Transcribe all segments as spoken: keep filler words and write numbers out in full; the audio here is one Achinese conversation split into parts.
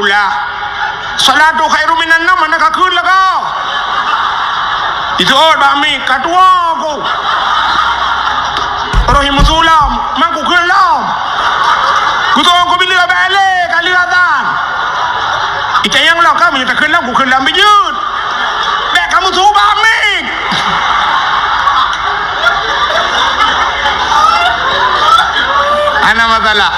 Lah. Salatu khairum minan naum, hana kakheun lagoe. Jiseuôt bak mic, ka tuwoe ku. Roh meusu lom, man kukheun lom. Kutuwoe ku bileuek bak lé, ka lheueh azan. Itanyong lom ka, meunyoe takheun lom, kukheun lom bijeuet. Bèk kamoe su bak mic. Hana masalah.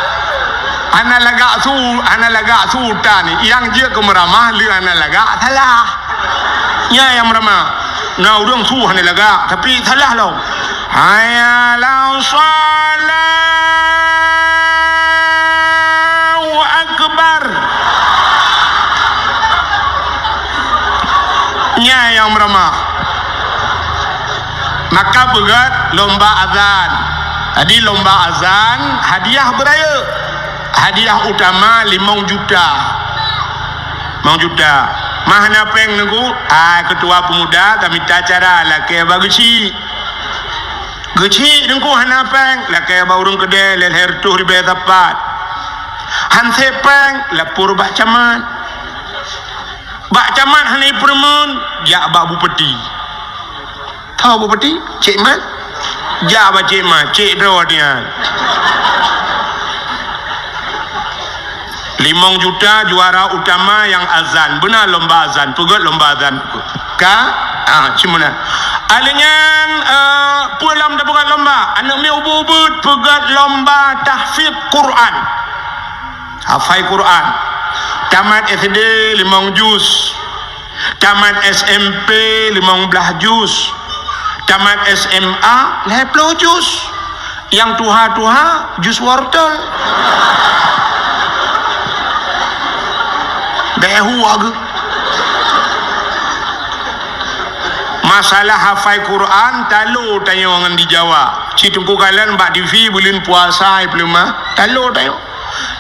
Hana lagak su, hana lagak su tan. Nyang jeuet keu meuramah lé hana lagak, salah. Nyan nyang meuramah. Na ureueng su hana lagak, tapi salah lom. Hayya 'alas shalah, Allahu akbar. Nyan nyang meuramah. Maka beugöt lomba azan. Jadi lomba azan hadiah beurayeuk. Hadiah utama limong juta. Limong juta. Ma hana péng Teungku, ah, ketua pemuda ka mita cara lakèe bak geuchik. Geuchik Teungku hana péng, lakèe bak ureueng keudè lhèe reutôh ribèe sapat. Han sép péng, lapor bak camat. Bak camat hana ipeureumeun, jak bak bupati. Tho bupati, Cék Mat. Jak bak Cék Mat, cék droe nyan. Limong juta juara utama nyang azan. Beuna lomba azan, peugöt lomba azan. Ka? Ah, cit meunan. Alèh nyan, eh, peue lom tapeugöt lomba? Aneuk miet ubit-ubit peugöt lomba tahfidz Quran. Hafai Quran. Tamat S D limong juz. Tamat S M P limong blaih juz. Tamat S M A lhèe ploh juz. Nyang tuha-tuha juz wortel. Bèk hu ageuh. Masalah hafai Quran, talo tanyoe ngon di Jawa. Cit Teungku kalon bak T V buleuen puasa ipeuleumah, talo tanyoe.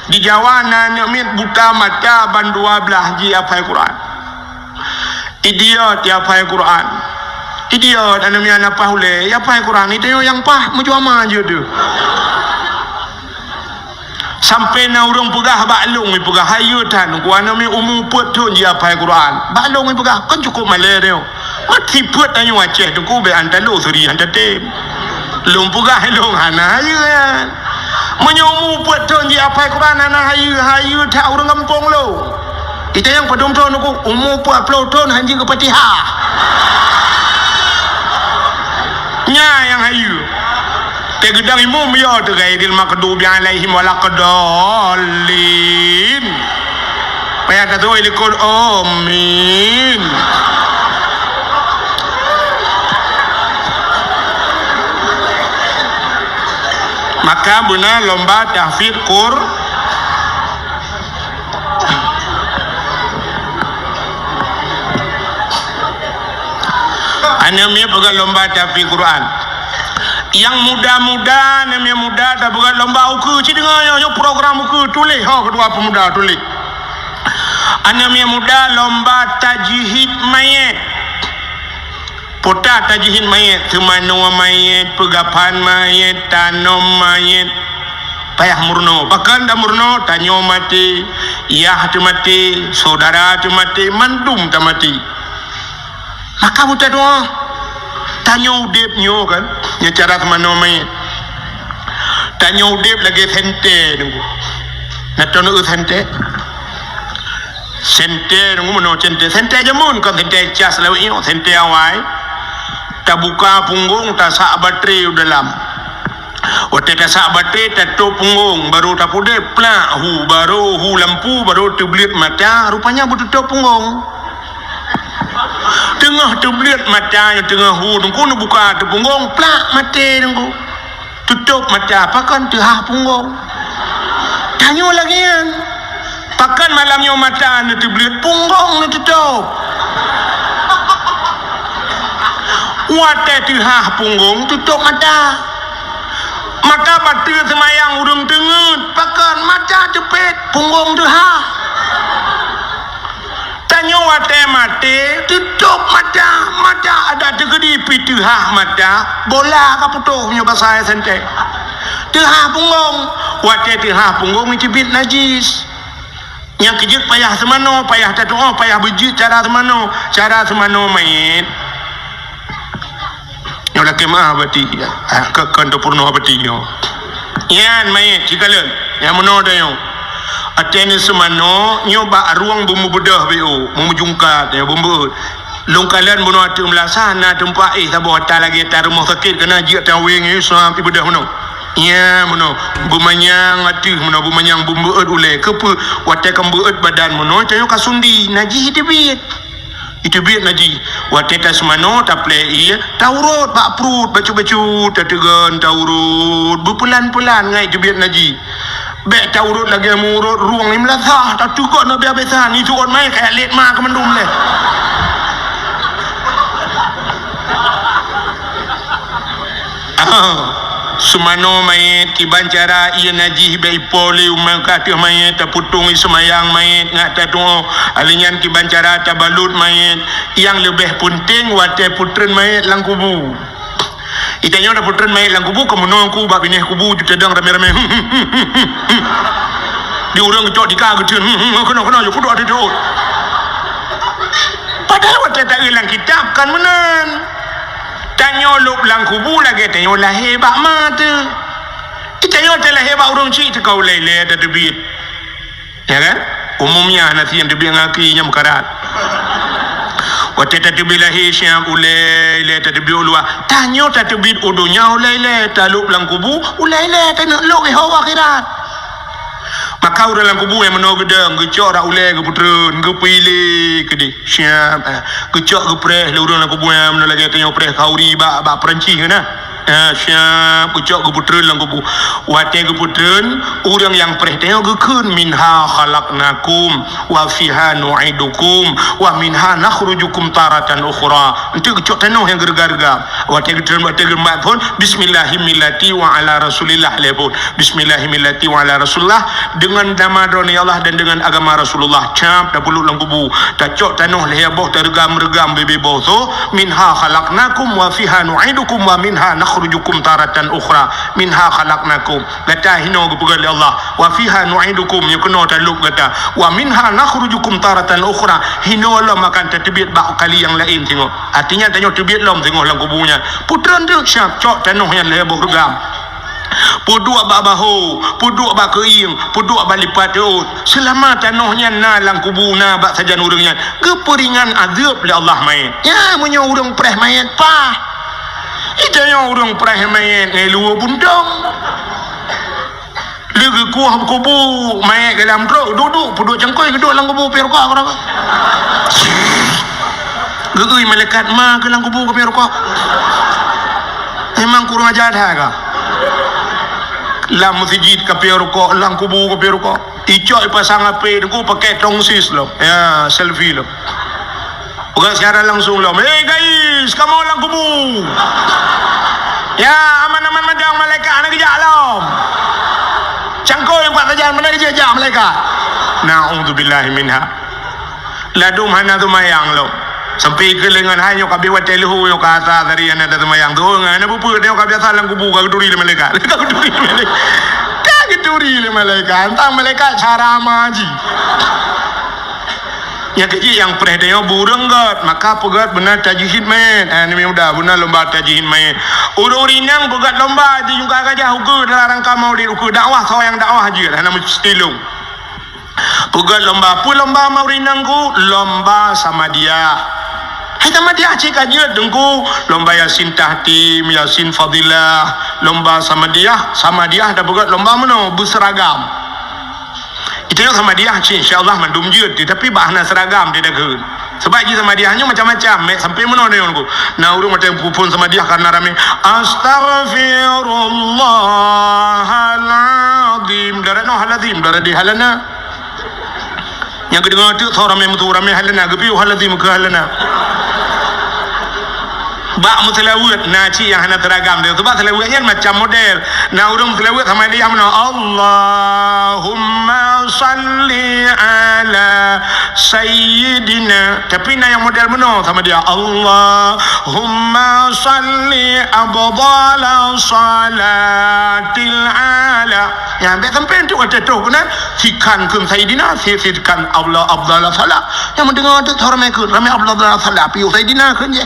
Di Jawa na aneuk miet buta mata ban dua blaih jih hafai Quran. Idiot, jihafai Quran. Idiot, aneuk miet hana paih ulèe, jihafai Quran. Itanyoe nyang paih, meucuma jeuet deuh. Sampai na ureueng peugah bak lôn, peugah, "Hayeue that, Teungku, aneuk miet umu peuet thon jihafai Quran." Bak lôn peugah, "Kon cukôp malèe nyoe. Meuti peuet tanyoe Aceh, Teungku, bèk han talo seuri han tatem." Lôn peugah lôn hana hayeue nyan. Meunyoe umu peuet thon jihafai Quran hana hayeue, hayeue that ureueng gampông lôn. Itanyoe padum thon Teungku, umu peuet ploh thon han jeuet keu Fatihah. Nyan nyang hayeue. Teugeudang imum yo teuh, ghairil maghdubi alaihim waladdallin. Payah tateuwai likot, amin. Maka beuna lomba tahfidz Qur-, aneuk miet peugah lomba tahfidz Quran. Nyang muda-muda, aneuk miet muda tapeugah lomba ukeue. Ci deungoe nyoe, nyoe program ukeue, tuléh ho keudua peumuda, tuléh. Aneuk miet muda lomba tajhid mayét. Peue tajhid mayét, seumanoe mayét, peugaphan mayét, tanom mayét. Payah meurunoe. Pakon tameurunoe? Tanyoe maté, yah teumaté, syedara teumaté, mandum tamaté. Maka beutadoa. Tanyoe udép nyoe kan, nyoe cara seumanoe mayét. Tanyoe udép lagèe sentée Teungku. Na teuneuk sentée? Sentée Teungku, meunoe sentée. Sentée jameun, kon sentée cas lawét nyoe, sentée awai. Tabuka punggong, tasak baterai u dalam. Watèe tasak baterai, tatôp punggong, barô tapeudeh, plak hu, barô hu lampu, barô teubleuet mata, rupanya beututôp punggong. Teungoh teubleuet mata nyoe, teungoh hu Teungku, neubuka ateueh punggong, plak, maté Teungku. Tutôp mata, pakon teuhah punggong. Tanyoe lagèe nyan. Pakon malam nyoe mata neuteubleuet, punggong neututôp. Watèe teuhah punggong, tutôp mata. Maka bateue seumayang ureueng teungeut, pakon mata teupét, punggong teuhah. Tanyoe watèe maté, tutôp mata, mata adak teukeudi pih teuhah mata, bola ka putôh meunyoe basa sentée. Teuhah punggong, watèe teuhah punggong teubiet najis. Nyang keujeuet payah seumanoe, payah tatu'oh, payah beujeuet cara seumanoe. Cara seumanoe manyét. Nyoe lakée meu'ah bati, ha, keu, keu tapeurunoe bati nyoe. Nyan manyét, sikalon. Nyang meunoe tanyoe. Watée neuseumanoe, nyoe bak rueng beumeubeudôh B O, meumujungkat, ya, beumeubeut. Lôn kalon bunoe ateueh meulasah na teumpat éh saboh ata lagée ata rumoh sakét keunan jeuet taweng, eh, sab ibeudôh meunoe. Nya meunoe, beumanyang ateueh meunoe, beumanyang beumeuet ulée. Keupeue? Watée ka meuet badan meunoe, tanyoe ka sundi, najih iteubiet. Iteubiet najih. Watée taseumanoe, taplée ié, taurot bak pruet, bacut-bacut, tateugon, taurot, beupeulan-peulan ngai iteubiet najih. Bék taurot lagée meurot rueng, imeulasah, tateugon habéh-habésan, ituot manyét kaya lét ma keumandum lé. Ah, seumanoe manyét, kiban cara ié najih bék ipo lé umat ka ateueh manyét, tapeutong ié seumayang manyét, ngat tatu'oh, alèh nyan kiban cara tabalot manyét, nyang leubeh peunteng watée peutreun manyét lam kubu. Itanyoe tapeutreun manyét lam kubu, keu meunoe ku bak binéh kubu ju tadong ramé-ramé. Di ureuëng geucok tika geutreun, keunoe, keunoe, ju pudok teutot. Padahai watée taeu lam kitab kan meunan. Tanyoe lôb lam kubu lagée tanyoe lahé bak ma teuh. Itanyoe talahé bak ureuëng chik teuka ulée-ulée tateubiet. Ya kan? Umumnya hana siang teubiet ngon aki nyang meukarat. Watée tateubiet lahé siang ulée-ulée tateubiet u luwa. Tanyoe tateubiet u donya ulée-ulée, talôb lam kubu ulée-ulée, taneuk lôb iho akhirat. Maka ureuëng lam kubu nyang meunoe geudong, geucok rak ulée geupeutreun, geupiléh keudeh. Siap, eh, geucok geupreh lé ureuëng lam kubu nyang meunoe lagée tanyoe preh khauri bak, bak Perancis keunan. Eh, siap, geucok geupeutreun lam kubu. Watée geupeutreun, ureuëng nyang preh tanyoe geukheun, "Minha khalaqnakum, wa fiha nu'idukum, wa minha nakhrujukum taratan ukhra." Enteuk geucok tanoh nyang geureuga-reuga. Watée geutreun, watée geumeubat phon, "Bismillahimillati wa ala Rasulillah," lé phon. "Bismillahimillati wa ala Rasulillah," deungon nama droeneuh ya Allah dan deungon agama Rasulullah. Cap, tapeulôb lam kubu. Tacok tanoh lhée boh, tareugam-reugam bibée boh tho, "Minha khalaqnakum wa fiha nu'idukum wa minha nakhrujukum taratan ukhra." "Minha khalaqnakum." Gata hinoe geupeugét lé Allah. "Wa fiha nu'idukum," nyoe keunoe talôb gata. "Wa minha nakhrujukum taratan ukhra." Hinoe lom akan tateubiet bak kali nyang laén singoh. Artinya tanyoe teubiet lom singoh lam kubu nyan. Peutreun teuk siap, cok tanoh nyan lhée boh reugam. Peuduek bak bahô, peuduek bak keuieng, peuduek bak lipat rhot. Seulama tanoh nyan na lam kubu, na bak sajan ureuëng nyan, geupeuringan azeub lé Allah manyét. Nya meunyoe ureuëng preh manyét paih. Itanyoe ureuëng preh manyét ngon luweue buntong. Lé geukueh kubu manyét geulam trok, duek-duek, peuduek cangkôi geuduek lam kubu, piep rukok, rukok. Geuui malaikat ma keu lam kubu keu piep rukok. Memang kurang ajar that ka. Lam meuseujid ka piep rukok, lam kubu ka piep rukok. Icok ipasang H P, teungku pakai tongsis lom. Ya, selfie lom. Peugah siaran langsung lom, "Hei guys, kamoe lam kubu. Ya, aman-aman mantong, malaikat hana geujak lom. Cangkôi nyang pat sajan, meunan jijak malaikat." Naudzubillahi minha. Ladôm hana seumayang lom. Sampai keu leungan hai nyoe ka abéh watée leuhô nyoe ka asa tadi hana taseumayang. Tuh, hana peue-peue, nyoe ka biasa lam kubu ka geuturi lé malaikat. Ka geuturi lé malaikat. Ka geuturi lé malaikat. Tang malaikat cara ma jih. Nyang keujeuet nyang preh tanyoe bureueng gét, maka peugét beuna tajhid manyét. Ha, ni muda beuna lomba tajhid manyét. Ureuëng inong peugét lomba jijungka gajah ukeue dalam rangka maulid ukeue dakwah, soe nyang dakwah jeuet, hana meusti lôn. Peugét lomba, peue lomba ureuëng inong ku? Lomba Samadiyah. Hai Samadiyah cit ka jeuet teungku, lomba Yasin Tahtim, Yasin Fadilah, lomba Samadiyah, Samadiyah tapeugét lomba meunoe, beuseuragam. Itanyoe Samadiyah cit, insya Allah mandum jeuet, tapi bah hana seuragam di dageun. Sebab jih Samadiyah nyoe macam-macam, mek sampai meunoe nyoe nunggu. Na ureuëng watée peuphon Samadiyah karena ramé, "Astaghfirullahalazim." Darat noh halazim, darat di halana. Nyang keudeungoe teuk soe ramé meutu ramé halana, geupiôh halazim keu halana. Bak meuseulaweuet na cit nyang hana seuragam dia. Sebab seulaweuet nyan macam model. Na ureuëng meuseulaweuet sama dia meunoe, "Allahumma salli ala sayyidina." Tapi na nyang model meunoe sama dia, "Allahumma salli abdala salatil ala." Nyan bèk sampai untuk kata toh keunan, sikan kheun Saidina, si-, sikan Abdullah, Abdullah Salah. Nyang mendengar tu ramé kheun, ramé Abdullah Salah, piôh Saidina kheun je.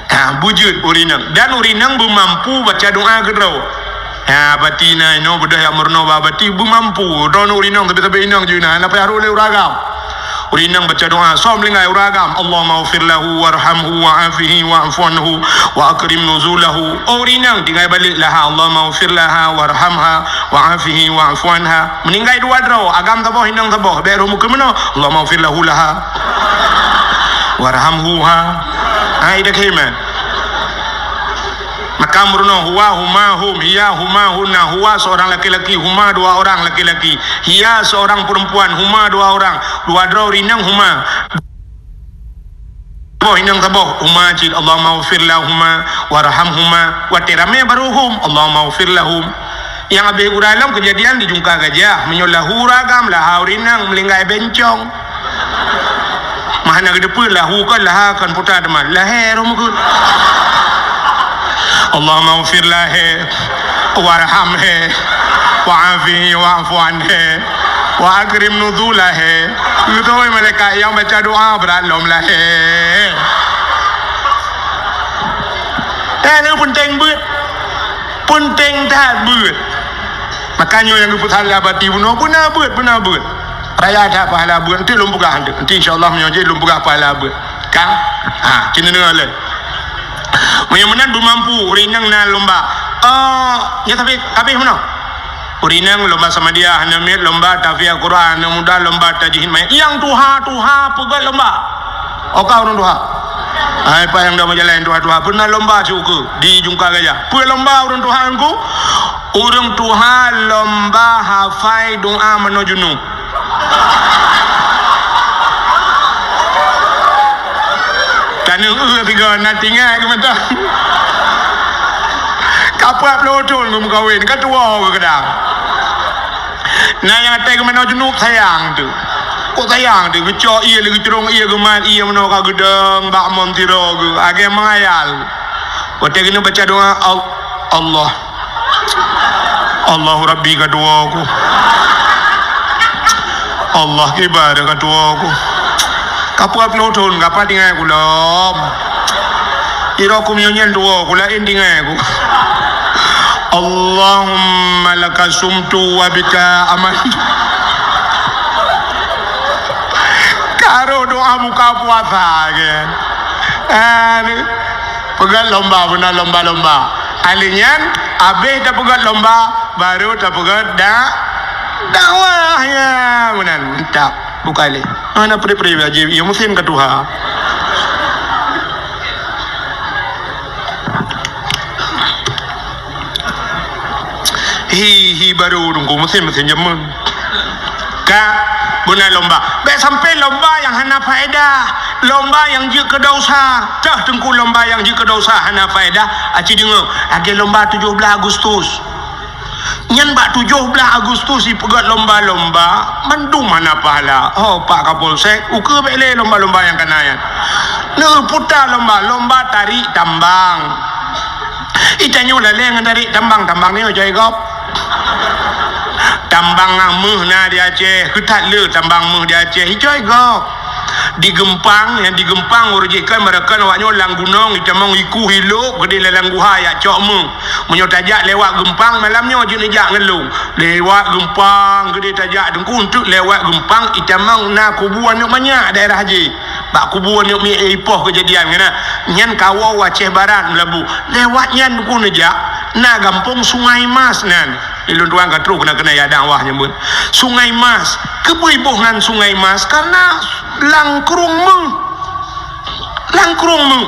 Ha, beujeuet ureueng inong. Dan ureueng inong beumampu baca doa keudroe. Ha, bati na inoe beudôh nyang meurunoe bak bati beumampu. Droeneuh ureueng inong sabe-sabe inong jih na, hana payah rhot lé ureueng agam. Ureueng inong baca doa, soe meuninggai ureueng agam, Allahummaghfir lahu warhamhu wa'afihi wa'fu anhu wa akrim nuzulahu. Oh, ureueng inong tinggai balek laha, Allahummaghfir laha warhamha wa'afihi wa'fu anha. Meuninggai dua droe, agam saboh, inong saboh, bèk rhot meukeumeunoe, Allahummaghfir lahu laha warhamhuha. Ha, ida khiman. Maka meurunoe, huwa, huma, hum, hiya, huma, hunna, huwa seorang laki-laki, huma dua orang laki-laki, hiya seorang perempuan, huma dua orang, dua droe ureueng inong huma. Boh inong saboh, huma cit, Allahummaghfir lahuma warhamhuma, watèe ramé baru hum, Allahummaghfir lahum. Nyang abéh gura lom keujadian di Jungka Gajah, meunyoe lahu ureueng agam, laha ureueng inong, meuninggai bencong. Mah hana geuteupeue lahu kon laha kon puta teuma. Lahé rhot meukeue. Allahummaghfir lahé, warhamhé, wa'afihi wa'fu anhé, wa akrim nuzulahé. Geutôi malaikat nyang baca doa brat lom lahé. Eh, nyoe peunteng beuet. Peunteng that beuet. Makanya nyang geupeusalah bati bunoe beuna beuet, beuna beuet. Raya that pahala beuet. Nanti lôn peugah nanti. Nanti insya Allah meunyoe jeuet lôn peugah pahala beuet. Kan? Ha, keuneuk deungoe lé. Meunyoe meunan beumampu, ureueng inong na lomba. Eh, nyoe tapi habéh meunoe. Ureueng inong lomba samadiyah, aneuk miet lomba tahfiz Al-Quran, aneuk muda lomba tajwid mayat. Nyang tuha-tuha peugöt lomba. Oka ureueng tuha. Hai, paih nyang dah meujalan tuha-tuha. Pernah lomba siukeue di Jungka Gajah. Peue lomba ureueng tuha nyan ku? Ureueng tuha lomba hafai doa manoe junub. Taneuk eu tiga na tinggai keu mata. Ka peuet ploh thon geumeukawen, ka tuwoe geuh keudang. Na nyang até geumanoe junub sayang teuh. Kok sayang teuh, geucok ié lé geucurong ié geumat ié meunoe ka geudong bak mon tiro geuh, agé mengayal. Watèe geuneuk baca doa, Al-, Allah. Allahu Rabbi ka tuwoe ku. Allah kibar ka tuwoe ku. Ka peuet ploh thon ka pat tinggai ku lom. Iro ku meunyoe nyan tuwoe ku laén tinggai ku. Allahumma laka sumtu wa bika amantu. Ka rôh doa buka puasa ke. Aduh. Peugöt lomba, beuna lomba-lomba. Ahli nyan, abéh tapeugöt lomba, baru tapeugöt da-, dakwah. Ya, meunan. Mantap. Bukai lé. Hana pri-pri aja, ya musim ka tuha. Hi, hi baru nunggu musim, musim jameun. Ka, beuna lomba. Bèk sampai lomba nyang hana faedah. Lomba nyang jeuet keu dosa. Teuh teungku lomba nyang jeuet keu dosa hana faedah. Aci deungoe, lagèe lomba tujoh blaih Agustus. Nyan bak tujoh blaih Agustus jipeugöt lomba-lomba, mandum hana pahala. Ho, Pak Kapolsek, ukeue bèk lé lomba-lomba nyang kana nyan. Neuputa lomba, lomba tarék tambang. Itanyoe lalé ngon tarék tambang, tambang nyoe jai gob. Tambang meuh na di Aceh, keu that le tambang meuh di Aceh, icoi gob. Di Geumpang, nyang di Geumpang ureueng jih kan meurakan awak nyoe lam gunong, itamong iku ilok, geudeh lam guha yak cok meuh. Meunyoe tajak lewat Geumpang malam nyoe jeuet neujak ngon lôn. Lewat Geumpang geudeh tajak teungku, untuk lewat Geumpang itamong na kubu aneuk manyak daerah jih. Bak kubu aneuk miet ipoh keujadian keunan. Nyan kawoe Aceh Barat meulabu. Lewat nyan teungku neujak na gampông Sungai Mas nan. Di lôn tuan ka trôh keunan-keunan ya dakwah nyang buet. Sungai Mas. Keupeue iboh nan Sungai Mas? Karena langkrueng meuh. Langkrueng meuh.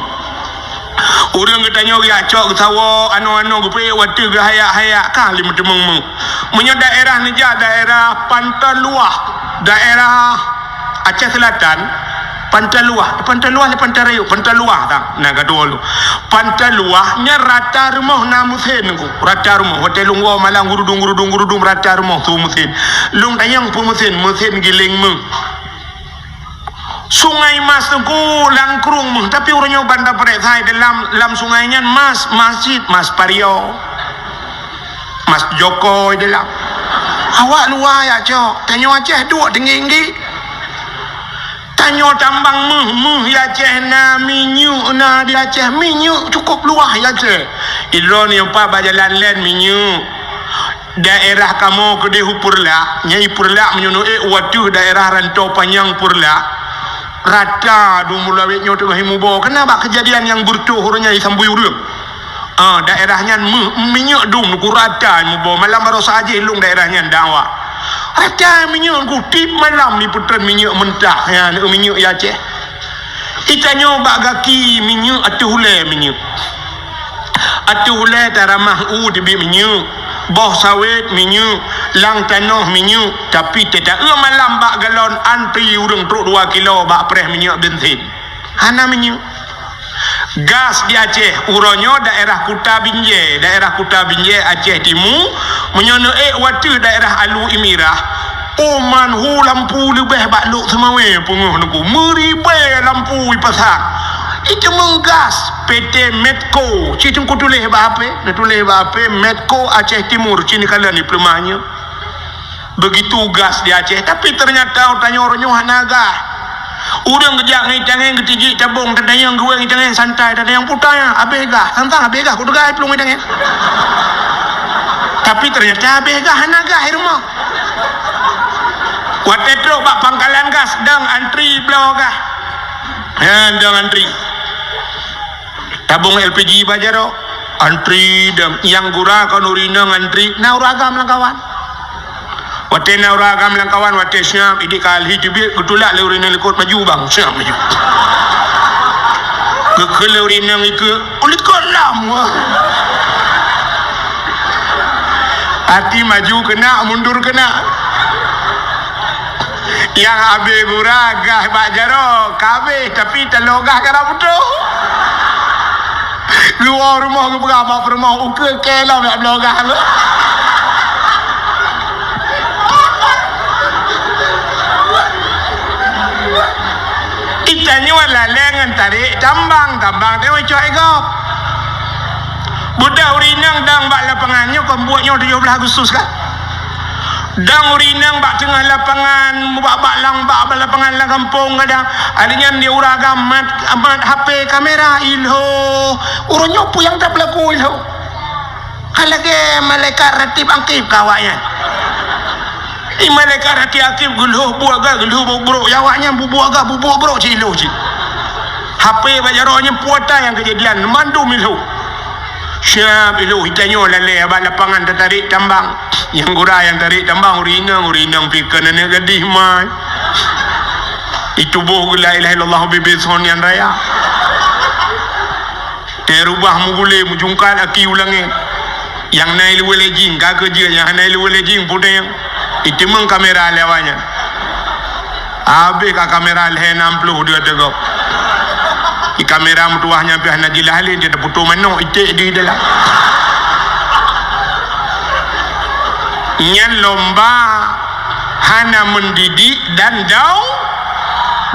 Ureueng geutanyoe geujak cok geusawoe, anoe-anoe geupeuék watèe geuhayak-hayak ka lé meuteumeung meuh. Meunyoe daerah neujak daerah Panton Luah, daerah Aceh Selatan, Panton Luah, Panton Luah lé Panton Rayeuk, Panton Luah tang. Nah, gadoh lu. Panton Luah nyan rata rumoh na meusén ku. Rata rumoh. Watèe lôn woe malam gurudung, gurudung, gurudung rata rumoh su meusén. Lôn tanyong peue meusén, meusén giléng meuh. Sungai Mas teungku langkrueng meuh, tapi uroe nyoe ban tapareksa di lam, lam sungai nyan mas, mas cit, mas pario. Mas Joko di dalam. Awak luwa ya cok. Tanyoe Aceh duek tinggi-tinggi. Tanyoe tambang méuh, méuh ya Aceh na, minyeuk na di Aceh, minyeuk cukup luwah ya Aceh. Idroe ni empat bak jalan lain minyeuk. Daerah kamoe keudeh u Peureulak, nyang i Peureulak meunyoe ék wateuh daerah Rantau Panyang Peureulak. Rata dum mulawét nyoe teungoh mubo. Kena bak keujadian nyang beureutoh uroe nyan i sambui ureuëng. Ah, daerah nyan mi-, minyeuk dum ku rata mubo. Malam baroesa jih lôn daerah nyan dakwah. Rata minyeuk ku tiep malam dipeutreun minyeuk mentah nyan, minyeuk ya Aceh. Itanyoe bak gaki minyeuk ateueh ulée minyeuk. Ateueh ulée taramah u teubiet minyeuk, boh sawét minyeuk, lam tanoh minyeuk, tapi teuta eu malam bak galon antri ureuëng trok dua kilo bak preh minyeuk bensin. Hana minyeuk. Gas di Aceh, uroe nyoe daerah Kuta Binjai, daerah Kuta Binjai Aceh Timu, meunyoe neuék wateuh daerah Alu Imirah, oh man hu lampu leubeh bak Lhokseumawe peungeuh nuku, meuribée lampu ipasang. Iteumeung gas P T Medco, ci teungku tuléh bak H P, neutuléh bak H P Medco Aceh Timur, ci neukalon di peuleumah nyoe. Begitu gas di Aceh, tapi ternyata tanyoe uroe nyoe hana gas. Ureuëng geujak ngon itangen geutijik tabong, tatanyong geuwéng itangen santai, tatanyong putai, habéh gas. Tantang habéh gas, kuteuga plueng itangen. Tapi ternyata habéh gas, hana gas di rumoh. Watée trok bak pangkalan gas, dang antri bloe gas. Ha, dang antri. Tabong L P G bak jaroe, antri dang. Nyang gura kon ureuëng inong antri, na ureuëng agam lam kawan. Watée na ureuëng agam lam kawan, watée siab, idik ka lhi teubiet, geutulak lé ureuëng inong likot maju bang, siab maju. Geukheun lé ureuëng inong ikeue, "Likot lam." Até maju keunak, mundur keunak. Nyang habéh gura gas bak jaroe, ka habéh, tapi taloe gas ka na putôh. Geuwoe rumoh geupeugah bak peurumoh, "Ukeue kée lom jak bloe gas lôn." Itanyoe lalée ngon tarék tambang, tambang teuh cok i gob. Beudôh ureuëng inong dang bak lapangan nyoe, kon buet nyoe tujoh blaih Agustus kan? Dang ureuëng inong bak teungoh lapangan, bak, bak lam, bak, bak lapangan lam gampông kadang. Hari nyan di ureuëng agam mat, mat H P kamera, ilho. Uroe nyoe peue nyang tapeulaku ilho? Ka lagée malaikat Ratib Akib ka awaknyan. I malaikat Ratib Akib geulhoh buet agak, geulhoh buet brok. Ya awaknyan bubuet agak, bubuet brok cit ilho cit. H P bak jaroe nyan peue ata nyang keujadian, mandum ilho. Siab ilho, itanyoe lalée bak lapangan tatarék tambang. Nyang gura nyang tarék tambang ureuëng inong, ureuëng inong pih kon aneuëk gadih mai. Ituboh geu la ilaha illallah bibit son nyang raya. Teuh rubah mugulé, meujungkat aki u langét. Nyang na iluwée lé jing, ka keujeuet, nyang hana iluwée lé jing, peudeh. Iteumeung kamera lé awaknyan. Habéh ka kamera lhée nam ploh dua teugok. Di kamera meutuwah nyan pih hana jilah lé, dia teuputoh manok iték di dalam. Nyan lomba hana mendidik dan dau-,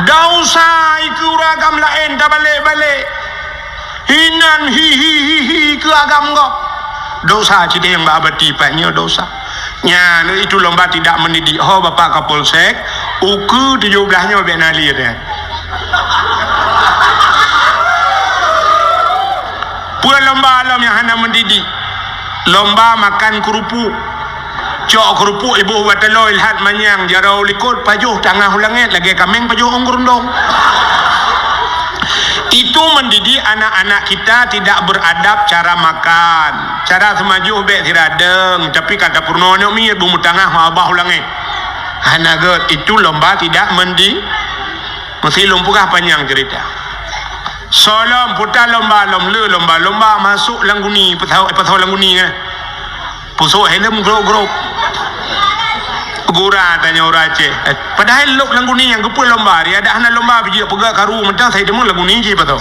dausa ikeue ureuëng agam laén tabalek-balek. Hinan hi, hi, hi, hi keu agam gob. Dosa cit nyang bak abati pat nyoe dosa. Nyan itu lomba tidak mendidik. Ho Bapak Kapolsek, ukeue tujoh blaih nyoe bék na liet nyan. Peue lomba lom nyang hana mendidik? Lomba makan keurupuk. Cok keurupuk iboh bak taloe ilhat manyang jaroe u likot pajoh tangah u langét lagée kaméng pajoh ôn geurundong. Itu mendidik anak-anak kita tidak beradab cara makan. Cara seumajoh bék siradeng, tapi ka tapeurunoe aneuk miet beumeutangah meuabah u langét. Hana gét, itu lomba tidak mendi-, meusti lôn peugah panyang cerita. Soe lom puta lomba lom le lomba, lomba masôk lam guni, peusahok, peusahok lam guni kan. Pusok helm grop-grop. Gura tanya ureuëng Aceh. Padahai lok lam guni nyang geupeu lomba, dia dak hana lomba bijak peugah karu mentang saya deungoe lam guni ji pato.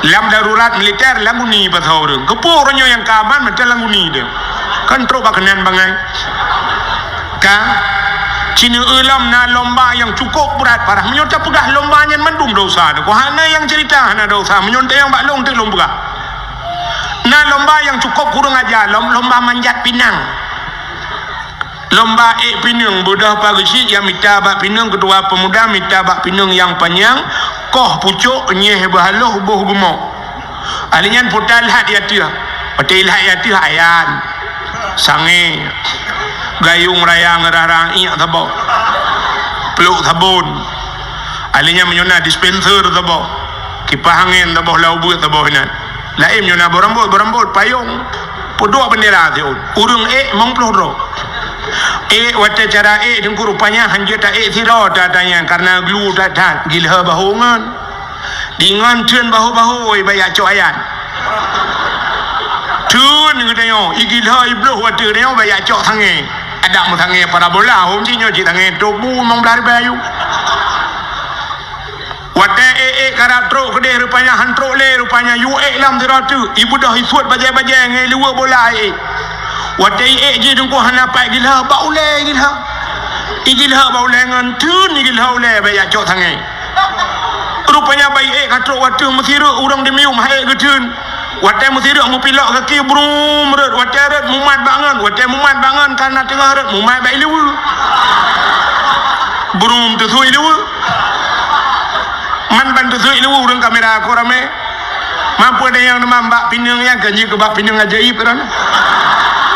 Lam darurat militer lam guni pato ureuëng. Geupeu ureuëng nyoe nyang ka aman mentang lam guni dia. Kan trok bak keunan bangai. Ka cina ulam na lomba yang cukup berat parah. Meunyoe tapeugah lomba nyan mandum dosa. Ko hana yang cerita hana dosa. Meunyoe tayang bak long teuk lom peugah. Na lomba nyang cukôp kureueng aja, lom-, lomba manjat pinang. Lomba ék pineung, beudôh pageusik nyang mita bak pineung, keutua peumuda mita bak pineung nyang panyang, koh pucôk, nyeh beuhaloh, boh geumok. Ahli nyan puta lhat di ateueh. Watèe lhat di ateueh ayan. Sangè. Gayông raya ngeurah-rah iék saboh. Plôk sabon. Ahli nyan meunyoe na dispenser saboh. Kipah angén saboh, lau beuet saboh inan. Laén meunyoe na boh rambôt, boh rambôt, payông. Peuduek beundera siôn. Ureueng ék limong ploh droe. Ék watèe cara ék teungku rupanya hanjeuet ta ék sidroe ta-, tanyan karena glu that-that. Gilhô bahô ngon. Di ngon theun bahô-bahô, baya cok ayan. Theun geutanyoe, igilhô ibloh watèe nyoe baya cok sangè. Adak meusangè parabola, hom jih nyoe cit sangè tobu limong blah ribèe ayue. Watèe ék-ék karab trôk keudéh rupanya han trôk lé, rupanya yue ék lam sidroe teuk, ibeudôh isuet bajèe-bajèe ngon iluweue bola ék. Watèe ék jih teungku hana pat gilhô, bak ulèe gilhô. Igilhô bak ulèe ngon theun igilhô ulèe baya cok sangè. Rupanya bak ék ka trôk watèe meusireuk ureueng di miyueb han ék geutheun. Watèe meusireuk meupilok gaki brum rhot, watèe rhot mumat bak ngon, watèe mumat bak ngon kana teungoh rhot mumat bak iluweue. Brum teusui iluweue. Man ban teusui iluweue ureueng kamera ko ramè. Mampu ada nyang neumam bak pineung nyan kan jeuet keu bak pineung ajaib kan.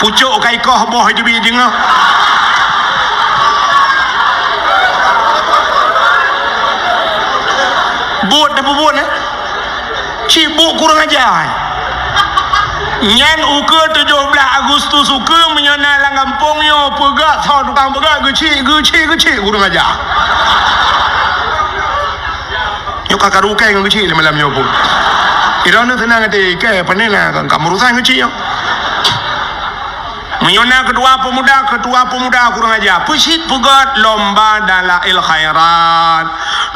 Pucôk ka ikoh boh teubiet deungoh. Buet tapeubuet, eh? Cit buet kurang aja. Nyan ukeue tujoh blaih Agustus ukeue meunyoe na lam gampông nyoe peugah, soe tukang peugah, geucit, geucit, geucit, kurang aja. Nyoe ka karu kai ngon geucit lé malam nyoe pun. Droeneuh seunang até ikai, pane na ka meurusan geucit nyoe. Meunyoe na keutua peumuda, keutua peumuda kurang aja. Peucit peugöt lomba dalail khairat,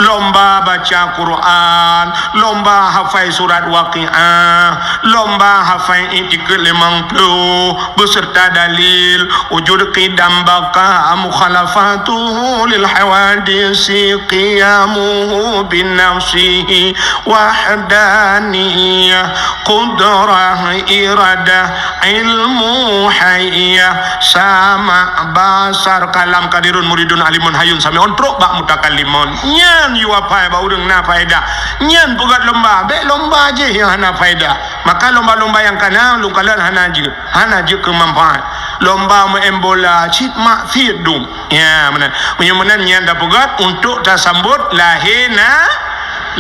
lomba baca Quran, lomba hafai surat Waqiah, lomba hafai I'tiqad limong ploh, beserta dalil, wujud qidam baqa, mukhalafatuhu lil hawadisi, qiyamuhu binafsihi, wahdaniyah, qudrah, iradah, ilmu, haiyah, sama', basar, kalam, qadirun, muridun, alimun, hayyun, sami'un, trok bak mutakallimun. Nyan yue apai bak ureueng na faedah. Nyan peugöt lomba, bèk lomba jih nyang hana faedah. Maka lomba-lomba nyang kana, lôn kalon hana jeuet, hana jeuet keu manfaat. Lomba meu'en bola, cit maksiet dum. Ya, meunan. Meunyoe meunan nyan tapeugöt untuk tasambot lahé na-,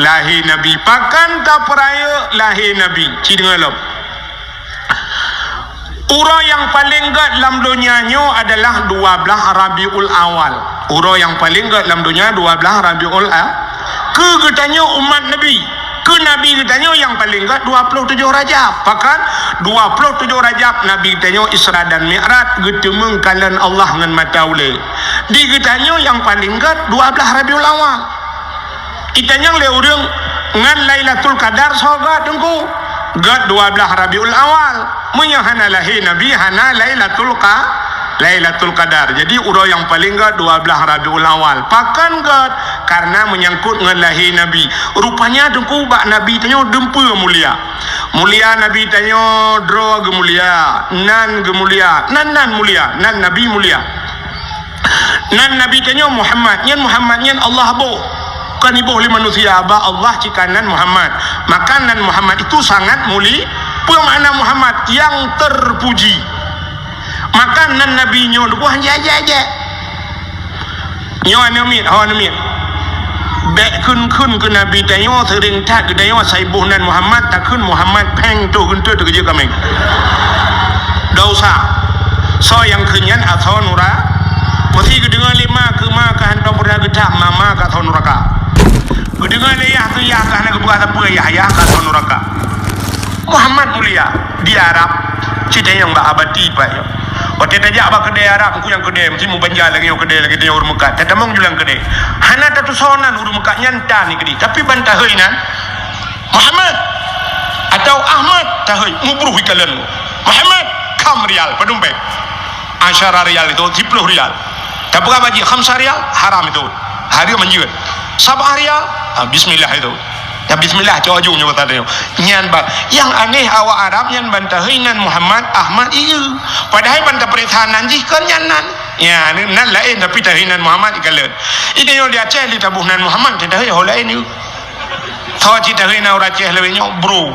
lahé Nabi. Pakon tapeurayeuk lahé Nabi? Ci deungoe lom. Uroe nyang paleng göt lam donya nyoe adalah dua blaih Rabiul Awal. Uroe nyang paleng göt lam donya dua blaih Rabiul A-, keu geutanyoe umat Nabi. Keu Nabi geutanyoe nyang paleng göt dua ploh tujoh Rajab. Pakon? Dua ploh tujoh Rajab Nabi geutanyoe Isra dan Mi'raj, geuteumeung kalon Allah ngon mata ulèe. Di geutanyoe nyang paleng göt dua blaih Rabiul Awal. Itanyong lé ureueng, ngon Lailatul Qadar soe göt, Teungku? Göt dua blaih Rabiul Awal. Meunyoe hana lahé Nabi, hana Lailatul Qa-, Lailatul Qadar. Jadi, uroe nyang paleng göt dua blaih Rabiul Awal. Pakon göt? Karena meunyangkot ngon lahé Nabi. Rupanya, Teungku, bak Nabi tanyoe dumpeue mulia. Mulia Nabi tanyoe, droe geumulia, nan geumulia, nan-nan mulia, nan Nabi mulia. Nan Nabi tanyoe Muhammad, nyan Muhammad nyan Allah boh. Kon iboh lé manusia, bak Allah cit ka nan Muhammad. Maka nan Muhammad itu sangat muli-, peue makna Muhammad? Yang terpuji. Maka nan Nabi nyoe deuh buah jajak-jak. Nyoe aneuk miet, ho aneuk miet. Bèk kheun-kheun keu Nabi tanyoe, seuring that geutanyoe asai boh nan Muhammad, takheun Muhammad phèng toh geunteut teukeujeuet kaméng. Dosa. Soe nyang kheun nyan asoe nura-, peusi geudeungoe lé ma keu ma ka hantom peureulèe geutham, ma, ma ka asoe nuraka. Geudeungoe lé yah keu yah ka hana geupeugah sapeue, yah, yah ka asoe nuraka. Muhammad mulia di Arab, cit nyang bak abati pat nyoe. Watèe tajak bak keudè Arab, ku nyang keudè, meusti mubanja lagèe nyoe keudè, lagèe nyoe ureueng meukat. Tatamong ju lam keudè. Hana tatusoe nan ureueng meukat nyan tan keudè. Tapi ban tahôi nan, Muhammad atau Ahmad tahôi, mubruh ikalon. Muhammad, kham rial, padum bèk. Asyara rial itu, siploh rial. Tapi apa ji khamsa rial, haram itu. Hareuem manjeuet. Sab'ah rial, ah, bismillah itu. Nah, bismillah, cok aju nyoe basa tanyoe. Nyan ban, nyang aneh awak Arab nyan ban tahôi nan Muhammad, Ahmad, ieu. Padahai ban tapeuriksa nan jih kon nyan nan. Ya, nan laén tapi tahôi nan Muhammad ikalon. Ini nyoe di Aceh di taboh nan Muhammad, tahôi ho laén ieu. Soe cit tahôi na ureueng Aceh lawét nyoe, bro.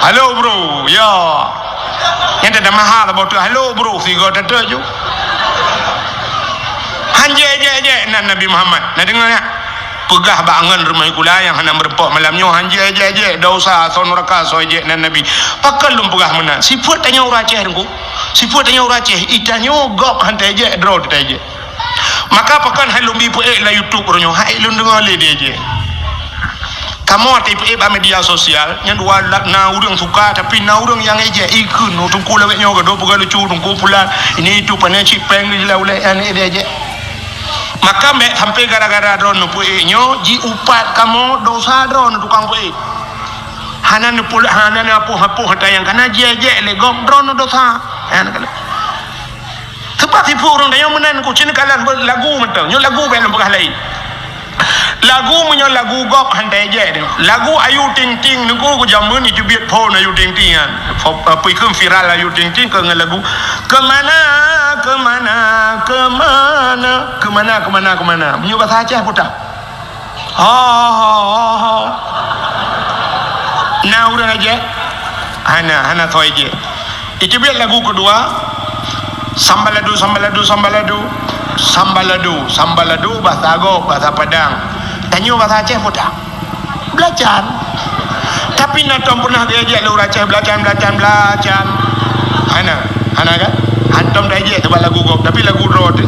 Halo, bro. Ya. Nyang teutamah ha saboh teuk, halo, bro. Sigoe teuteuju. Han jijak-jak nan Nabi Muhammad. Na deungoe nyan? Peugah bak ngon rumoh sikula nyang hana meurumpok malam nyoe, han jijak-jak, desya asoe nuraka soe jijak nan Nabi. Pakon lôn peugah meunan? Sifeuet tanyoe ureueng Aceh, Teungku. Sifeuet tanyoe ureueng Aceh, i tanyoe gob han tajak, droe tajak. Maka pakon hai lôn bi peuék lam YouTube uroe nyoe, hai lôn deungoe lé dijak. Kamoe até peuék bak media sosial, nyan dua la-, na ureueng suka, tapi na ureueng nyang ejek, ikheun, "Oh, Teungku lawét nyoe, gadôh peugah lucu, Teungku pulan, ini itu, pané cit péng di lam ulèe, aneuk dijak." Maka bèk sampai gara-gara droeneuh peuék nyoe, jiupat kamoe desya droeneuh tukang peuék. Hana neupul-, hana neuapoh-apoh ata nyang kana jijak lé gob droeneuh desya. Nyan kana. Teuma sifeuet ureueng tanyoe meunan, ku cit neukalon lagu mantong. Nyoe lagu bèk lôn peugah laén. Lagu meunyoe lagu gob han tajak deh. Lagu Ayu Ting Ting nyoe ku jameun iteubiet phôn Ayu Ting Ting nyan. Fo-, apa ikheun viral Ayu Ting Ting keu ngon lagu, "Kemana, kemana, kemana, kemana, kemana, kemana." Meunyoe basa Aceh peue tan? Ho, ho, ho, ho. Na ureueng ejek? Hana, hana soe ejek. Iteubiet lagu keudua, Sambaladu, Sambaladu, Sambaladu. Sambaladu, Sambaladu, basa gob, basa Padang. Tanyoe basa Aceh peue tan? Belacan. Tapi na tom pernah geuejek lé ureueng Aceh, belacan, belacan, belacan. Hana, hana kan? Hantom taejek teuh bak lagu gob, tapi lagu droe teuh.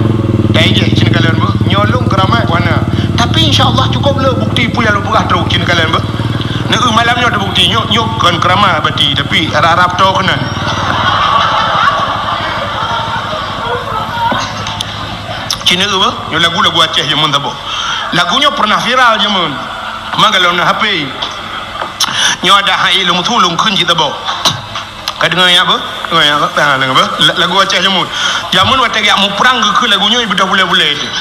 Taejek cit neukalon beuh. Nyoe lôn keuramat ku hana. Tapi insya Allah cukup le bukti peue nyang lôn peugah trok cit neukalon beuh. Neu malam nyoe teubukti. Nyoe, nyoe kon keuramat berarti, tapi rab-rab toe keunan. Cit neu beuh. Nyoe lagu-lagu Aceh jameun saboh. Lagu nyoe pernah viral jameun. Maka lôn na H P. Nyoe adak hai lôn su lôn kheun cit saboh. Ka deungoe nyan beuh? Deungoe nyan beuh? Ha, deungoe beuh? La-, lagu Aceh jameun. Jameun watèe geujak muprang geukheun lagu nyoe, i beudôh bulèe-bulèe teuh.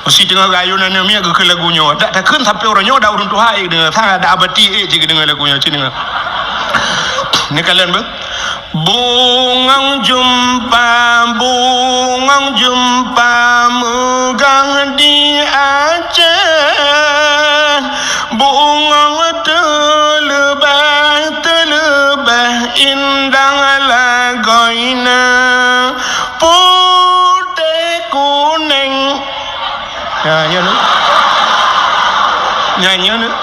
Meuseuti teungoh geuyue na neumi geukheun lagu nyoe. Dak takheun sampoe uroe nyoe dak ureueng tuha deungoe. Sang adak abati ék cit geudeungoe lagu nyoe, cit deungoe. Neukalon beuh. Bungong jeumpa, bungong jeumpa meugah di Aceh. Bungong teuleubah, teuleubah indah lagoina, putéh kunéng. Nyan, nyan, nyan. Nyan, nyan.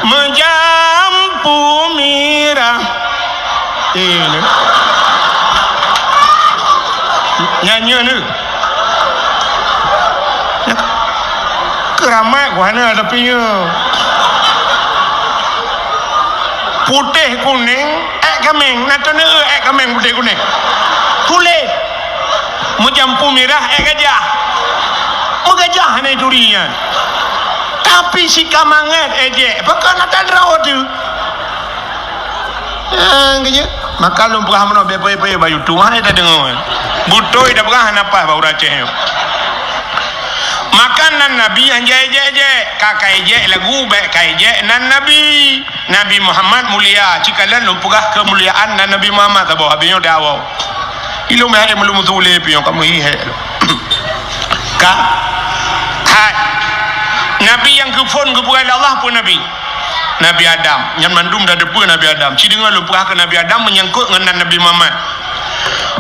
Meujampu mirah. Eh, nyan. Nyan, nyan. Keuramat ku hana, tapi nyoe. Putéh kunéng, ék kaméng, na teuneuk ék kaméng putéh kunéng. Tuléh. Meujampu mirah, ék gajah. Meugajah hana ituri nyan. Tapi si ka mangat ejek, pakon na tadroe teuh. Ah, geujak. Maka lôn peugah meunoe, bèk payah-payah bak YouTube, hai tadeungoe. Beutôi tapeugah hana paih bak ureueng Aceh nyoe. Maka nan Nabi han jijak-jak, ka kaijak lagu bèk kaijak nan Nabi. Nabi Muhammad mulia, cit kalon lôn peugah keumuliaan nan Nabi Muhammad saboh, habéh nyoe dawa. Ilôn meuhai meuleumu tuléh piôh kamoe hi hék. Ka. Hai. Nabi nyang geuphon geupeugah lé Allah peue Nabi? Nabi Adam. Nyan mandum tateupeue Nabi Adam. Ci deungoe lôn peugah keu Nabi Adam meunyangkot ngon nan Nabi Muhammad.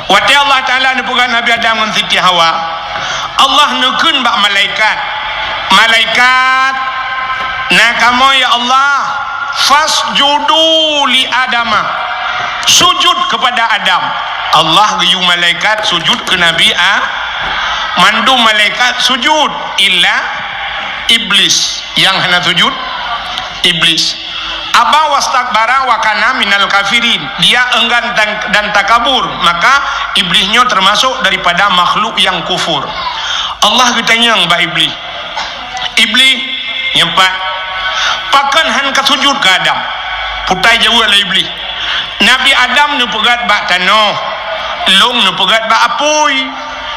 Watèe Allah Taala neupeugah Nabi Adam ngon Siti Hawa, Allah neukheun bak malaikat, "Malaikat, na kamoe ya Allah, fasjudu li Adama." Sujud kepada Adam. Allah geuyue malaikat sujud keu Nabi A-, mandum malaikat sujud, illa Iblis nyang hana sujud. Iblis. Aba wastakbara wa kana minal kafirin. Dia enggan dan, dan takabur, maka Iblis nyoe termasuk daripada makhluk yang kufur. Allah geutanyong bak Iblis, "Iblis, nyeumpat, pakon han ka sujud keu Adam?" Putai jaweueb lé Iblis, "Nabi Adam neupeugét bak tanoh, lôn neupeugét bak apui.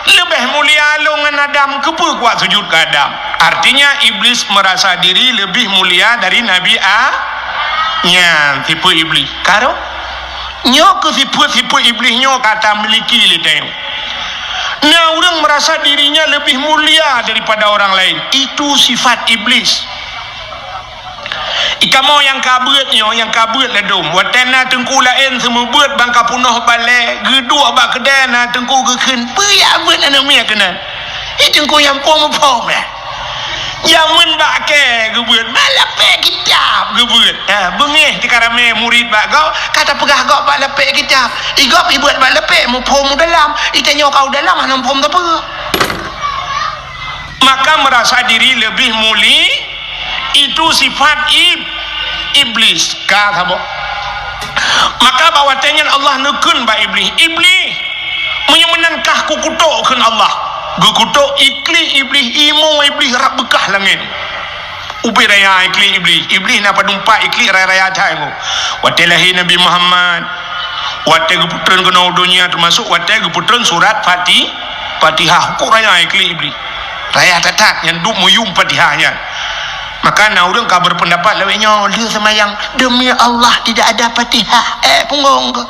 Leubeh mulia lôn ngon Adam, keupeue kuat sujud keu Adam?" Artinya, Iblis merasa diri lebih mulia dari Nabi A-, nyan, sifeuet Iblis. Ka rhot? Nyoe keuh sifeuet-sifeuet Iblis nyoe ka tamiliki lé tanyoe. Na ureuëng merasa dirinya lebih mulia daripada orang lain. Itu sifat Iblis. Ikamoe nyang ka beuet nyoe, nyang ka beuet ladôm. Watée na teungku laén seumeubeuet ban ka peunoh balée, geuduek bak keudée na teungku geukheun, "Peue jak beuet aneuk miet keunan?" Hi teungku nyang phom-phom, eh. Jameun bak kée geubeuet, bak lapék kitab geubeuet. Ha, beungéh tika ramé murit bak gob, ka tapeugah gob bak lapék kitab. I gob ibeuet bak lapék, muphom u dalam. I tanyoe ka u dalam, hana muphom sapeue. Maka merasa diri lebih muli, itu sifat ib-, iblis. Ka saboh. Maka bak watée nyan Allah neukheun bak Iblih, "Iblih, meunyoe meunan kah kukutok," kheun Allah. Geukutok iklik Iblih, imu Iblih rab beukah langét. Ubé raya iklik Iblih. Iblih na padum pat iklik raya-raya that nyoe. Watée lahé Nabi Muhammad, watée geupeutreun keunoe u donya, teumasuk watée geupeutreun surat Fati-, Fatihah. Kok raya iklik Iblih. Raya that-that nyang duek meuyum Fatihah nyan. Maka na ureuëng ka berpendapat lawét nyoe, lheueh seumayang, "Demi Allah tidak ada Fatihah." Eh, punggong ke?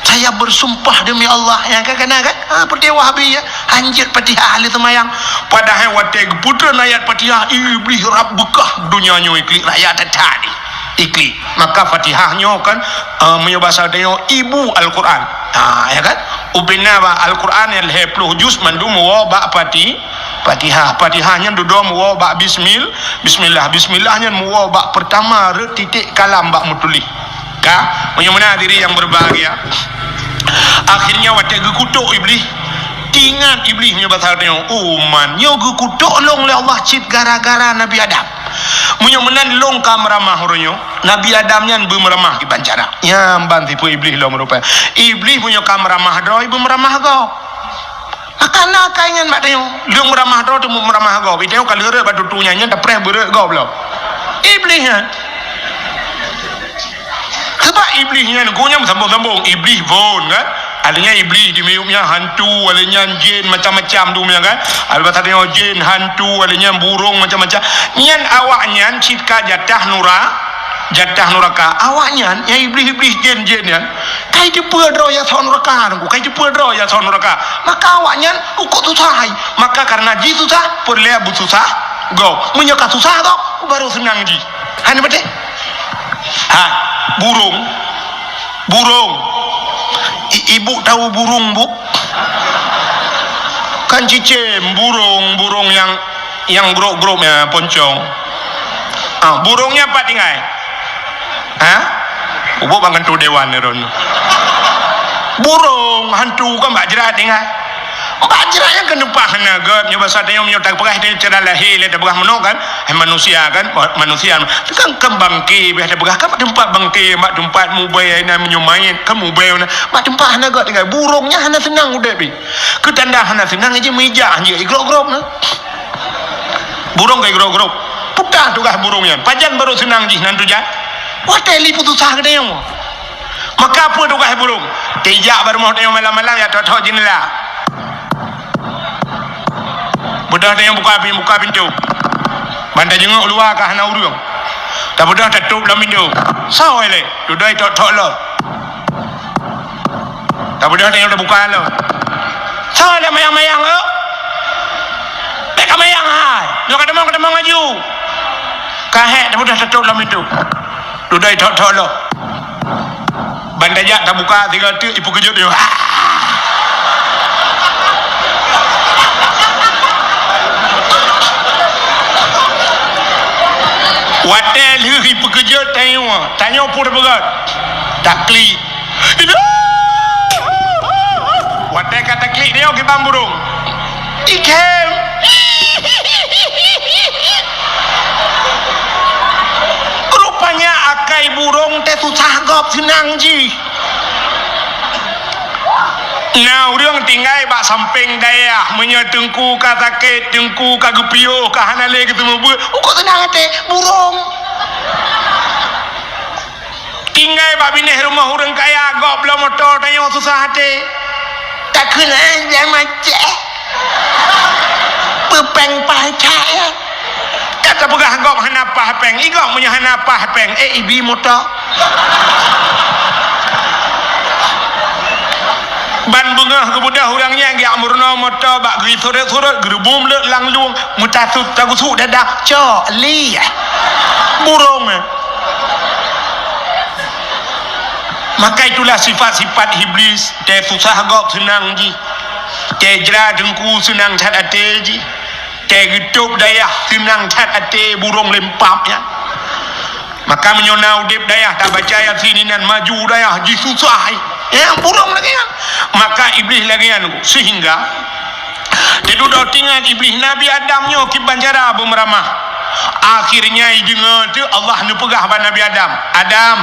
"Saya bersumpah demi Allah." Nyang ka kena kan? Ha, peurti Wahabi ya. Hanjeuet Fatihah lheueh seumayang. Padahai watée geuputreun ayat Fatihah, Iblih rab beukah donya nyoe iklik raya that-that. Iklik. Maka Fatihah nyoe kan, eh, meunyoe basa tanyoe ibu Al-Quran. Ha, ya kan? Ubé na bak Al-Quran nyang lhée ploh juz mandum meuwoe bak Fati-, Fatihah. Fatihah nyan dudoe meuwoe bak bismil-, bismillah. Bismillah nyan meuwoe bak peurtama rot titék kalam bak meutuléh. Ka, meunyoe meunan hadirin yang berbahagia. Akhirnya watée geukutok Iblih, teuingat Iblih meunyoe basa tanyoe, "Oh man, nyoe geukutok lôn lé Allah cit gara-gara Nabi Adam. Meunyoe meunan lôn ka meuramah uroe nyoe, Nabi Adam nyan beumeuramah kiban cara." Nyan ban sifeuet Iblih lom rupa. Iblih meunyoe ka meuramah droe, beumeuramah gob. Maka na kai nyan bak tanyoe. Lheueh meuramah droe teuma meuramah gob. Tanyoe ka lheueh rot bak tutu nyan, nyan tapreh beurot gob lom. Iblih nyan. Sabab Iblih nyan, geuh nyan sambung-sambung. Iblih phon kan. Ada nyan Iblih di miyueb nyan hantu, ada nyan jin macam-macam tu nyan kan. Ada bahasa tanyoe jin, hantu, ada nyan burung macam-macam. Nyan awak nyan cit ka jatah nura-, jatah nuraka. Awak nyan, nyang Iblih-Iblih jin-jin nyan, kai teupeue droe nyang son nuraka, Teungku. Kai teupeue droe nyang son nuraka. Maka awak nyan ukot susah hai. Maka karena jih susah, peureulée beususah gob. Meunyoe ka susah gob, baru seunang jih. Hai, na beutôi? Ha, burung. Burung. I-, ibu tahu burung, Bu? Kan cicém, burung, burung nyang, nyang grop-grop nyan, poncong. Ah, burung nyan pat tinggai? Ha? Ubok bak kantô dewan ni, Ron. Burung hantu kan bak jrat tinggai. Bak jrat nyan kan teumpat hana göt, nyoe basa tanyoe meunyoe tapeugah cara lahé lé tapeugah meunoe kan. Hai manusia kan, manusia kan, kan bangke, biasa peugah kan bak teumpat bangke, bak teumpat mubée na meunyoe manyét kan mubée na. Bak teumpat hana göt tinggai. Burung nyan hana seunang udeb jih. Keu tanda hana seunang jih meujak jih igrop-grop na. Burung ka igrop-grop. Peue tugaih burung nyan? Pajan baru seunang jih nan tujan? Watée liput susah geutanyoe. Maka peue tugaih burung? Teujak bak rumoh tanyoe malam-malam, jak thok-thok jeundela. Beudôh tanyoe buka pin-, buka pintoe. Ban tajeungok luwa ka hana ureuëng. Tabeudôh tatôb lom pintoe. Soe lé? Dudoe thok-thok lom. Tabeudôh tanyoe tabuka lom. Soe lé mayang-mayang lom? Bék ka mayang hai. Nyoe ka tamong, ka tamong laju. Ka hék tabeudôh tatôb lom pintoe. Dudoe thok-thok lom. Ban tajak tabuka sigoe teuk ipeukeujot nyoe. Watée lheueh ipeukeujot tanyoe, tanyoe peue tapeugah? Taklik. Watée ka taklik nyoe kiban burung. Ikhém. Rupanya akai burung teuh susah gob seunang jih. Na ureuëng tinggai bak sampéng dayah, meunyoe teungku ka sakét, teungku ka geupiôh, ka hana lé geuseumeubeuet, ukeue seunang até burung. Tinggai bak binéh rumoh ureuëng kaya, gob bloe moto, tanyoe susah até. Takheun, eh, nyang macet. Peupéng paih that, ya. Ka tapeugah gob hana paih péng. I gob meunyoe hana paih péng, eh, ibi moto. Ban beungoh geubeudôh ureuëng nyan geujak meurunoe moto bak geusurot-surot, geureubu meuleuk lam lueng, meutasut tagusuk dada, cok, lieh. Burông, eh. Maka itulah sifat-sifat Iblis, teususah gob seunang jih. Teu jra teungku seunang that até jih. Teu geutôb dayah seunang that até burông lempap nyan. Maka meunyoe na udeb dayah tabaca Yasin inan maju dayah jisusah. Ya, burông lagée nyan. Maka Iblih lagée nyan. Sehingga teududoe tingat Iblih Nabi Adam nyoe kiban cara beumeuramah. Akhirnya ideungoe teuh Allah neupeugah bak Nabi Adam, "Adam,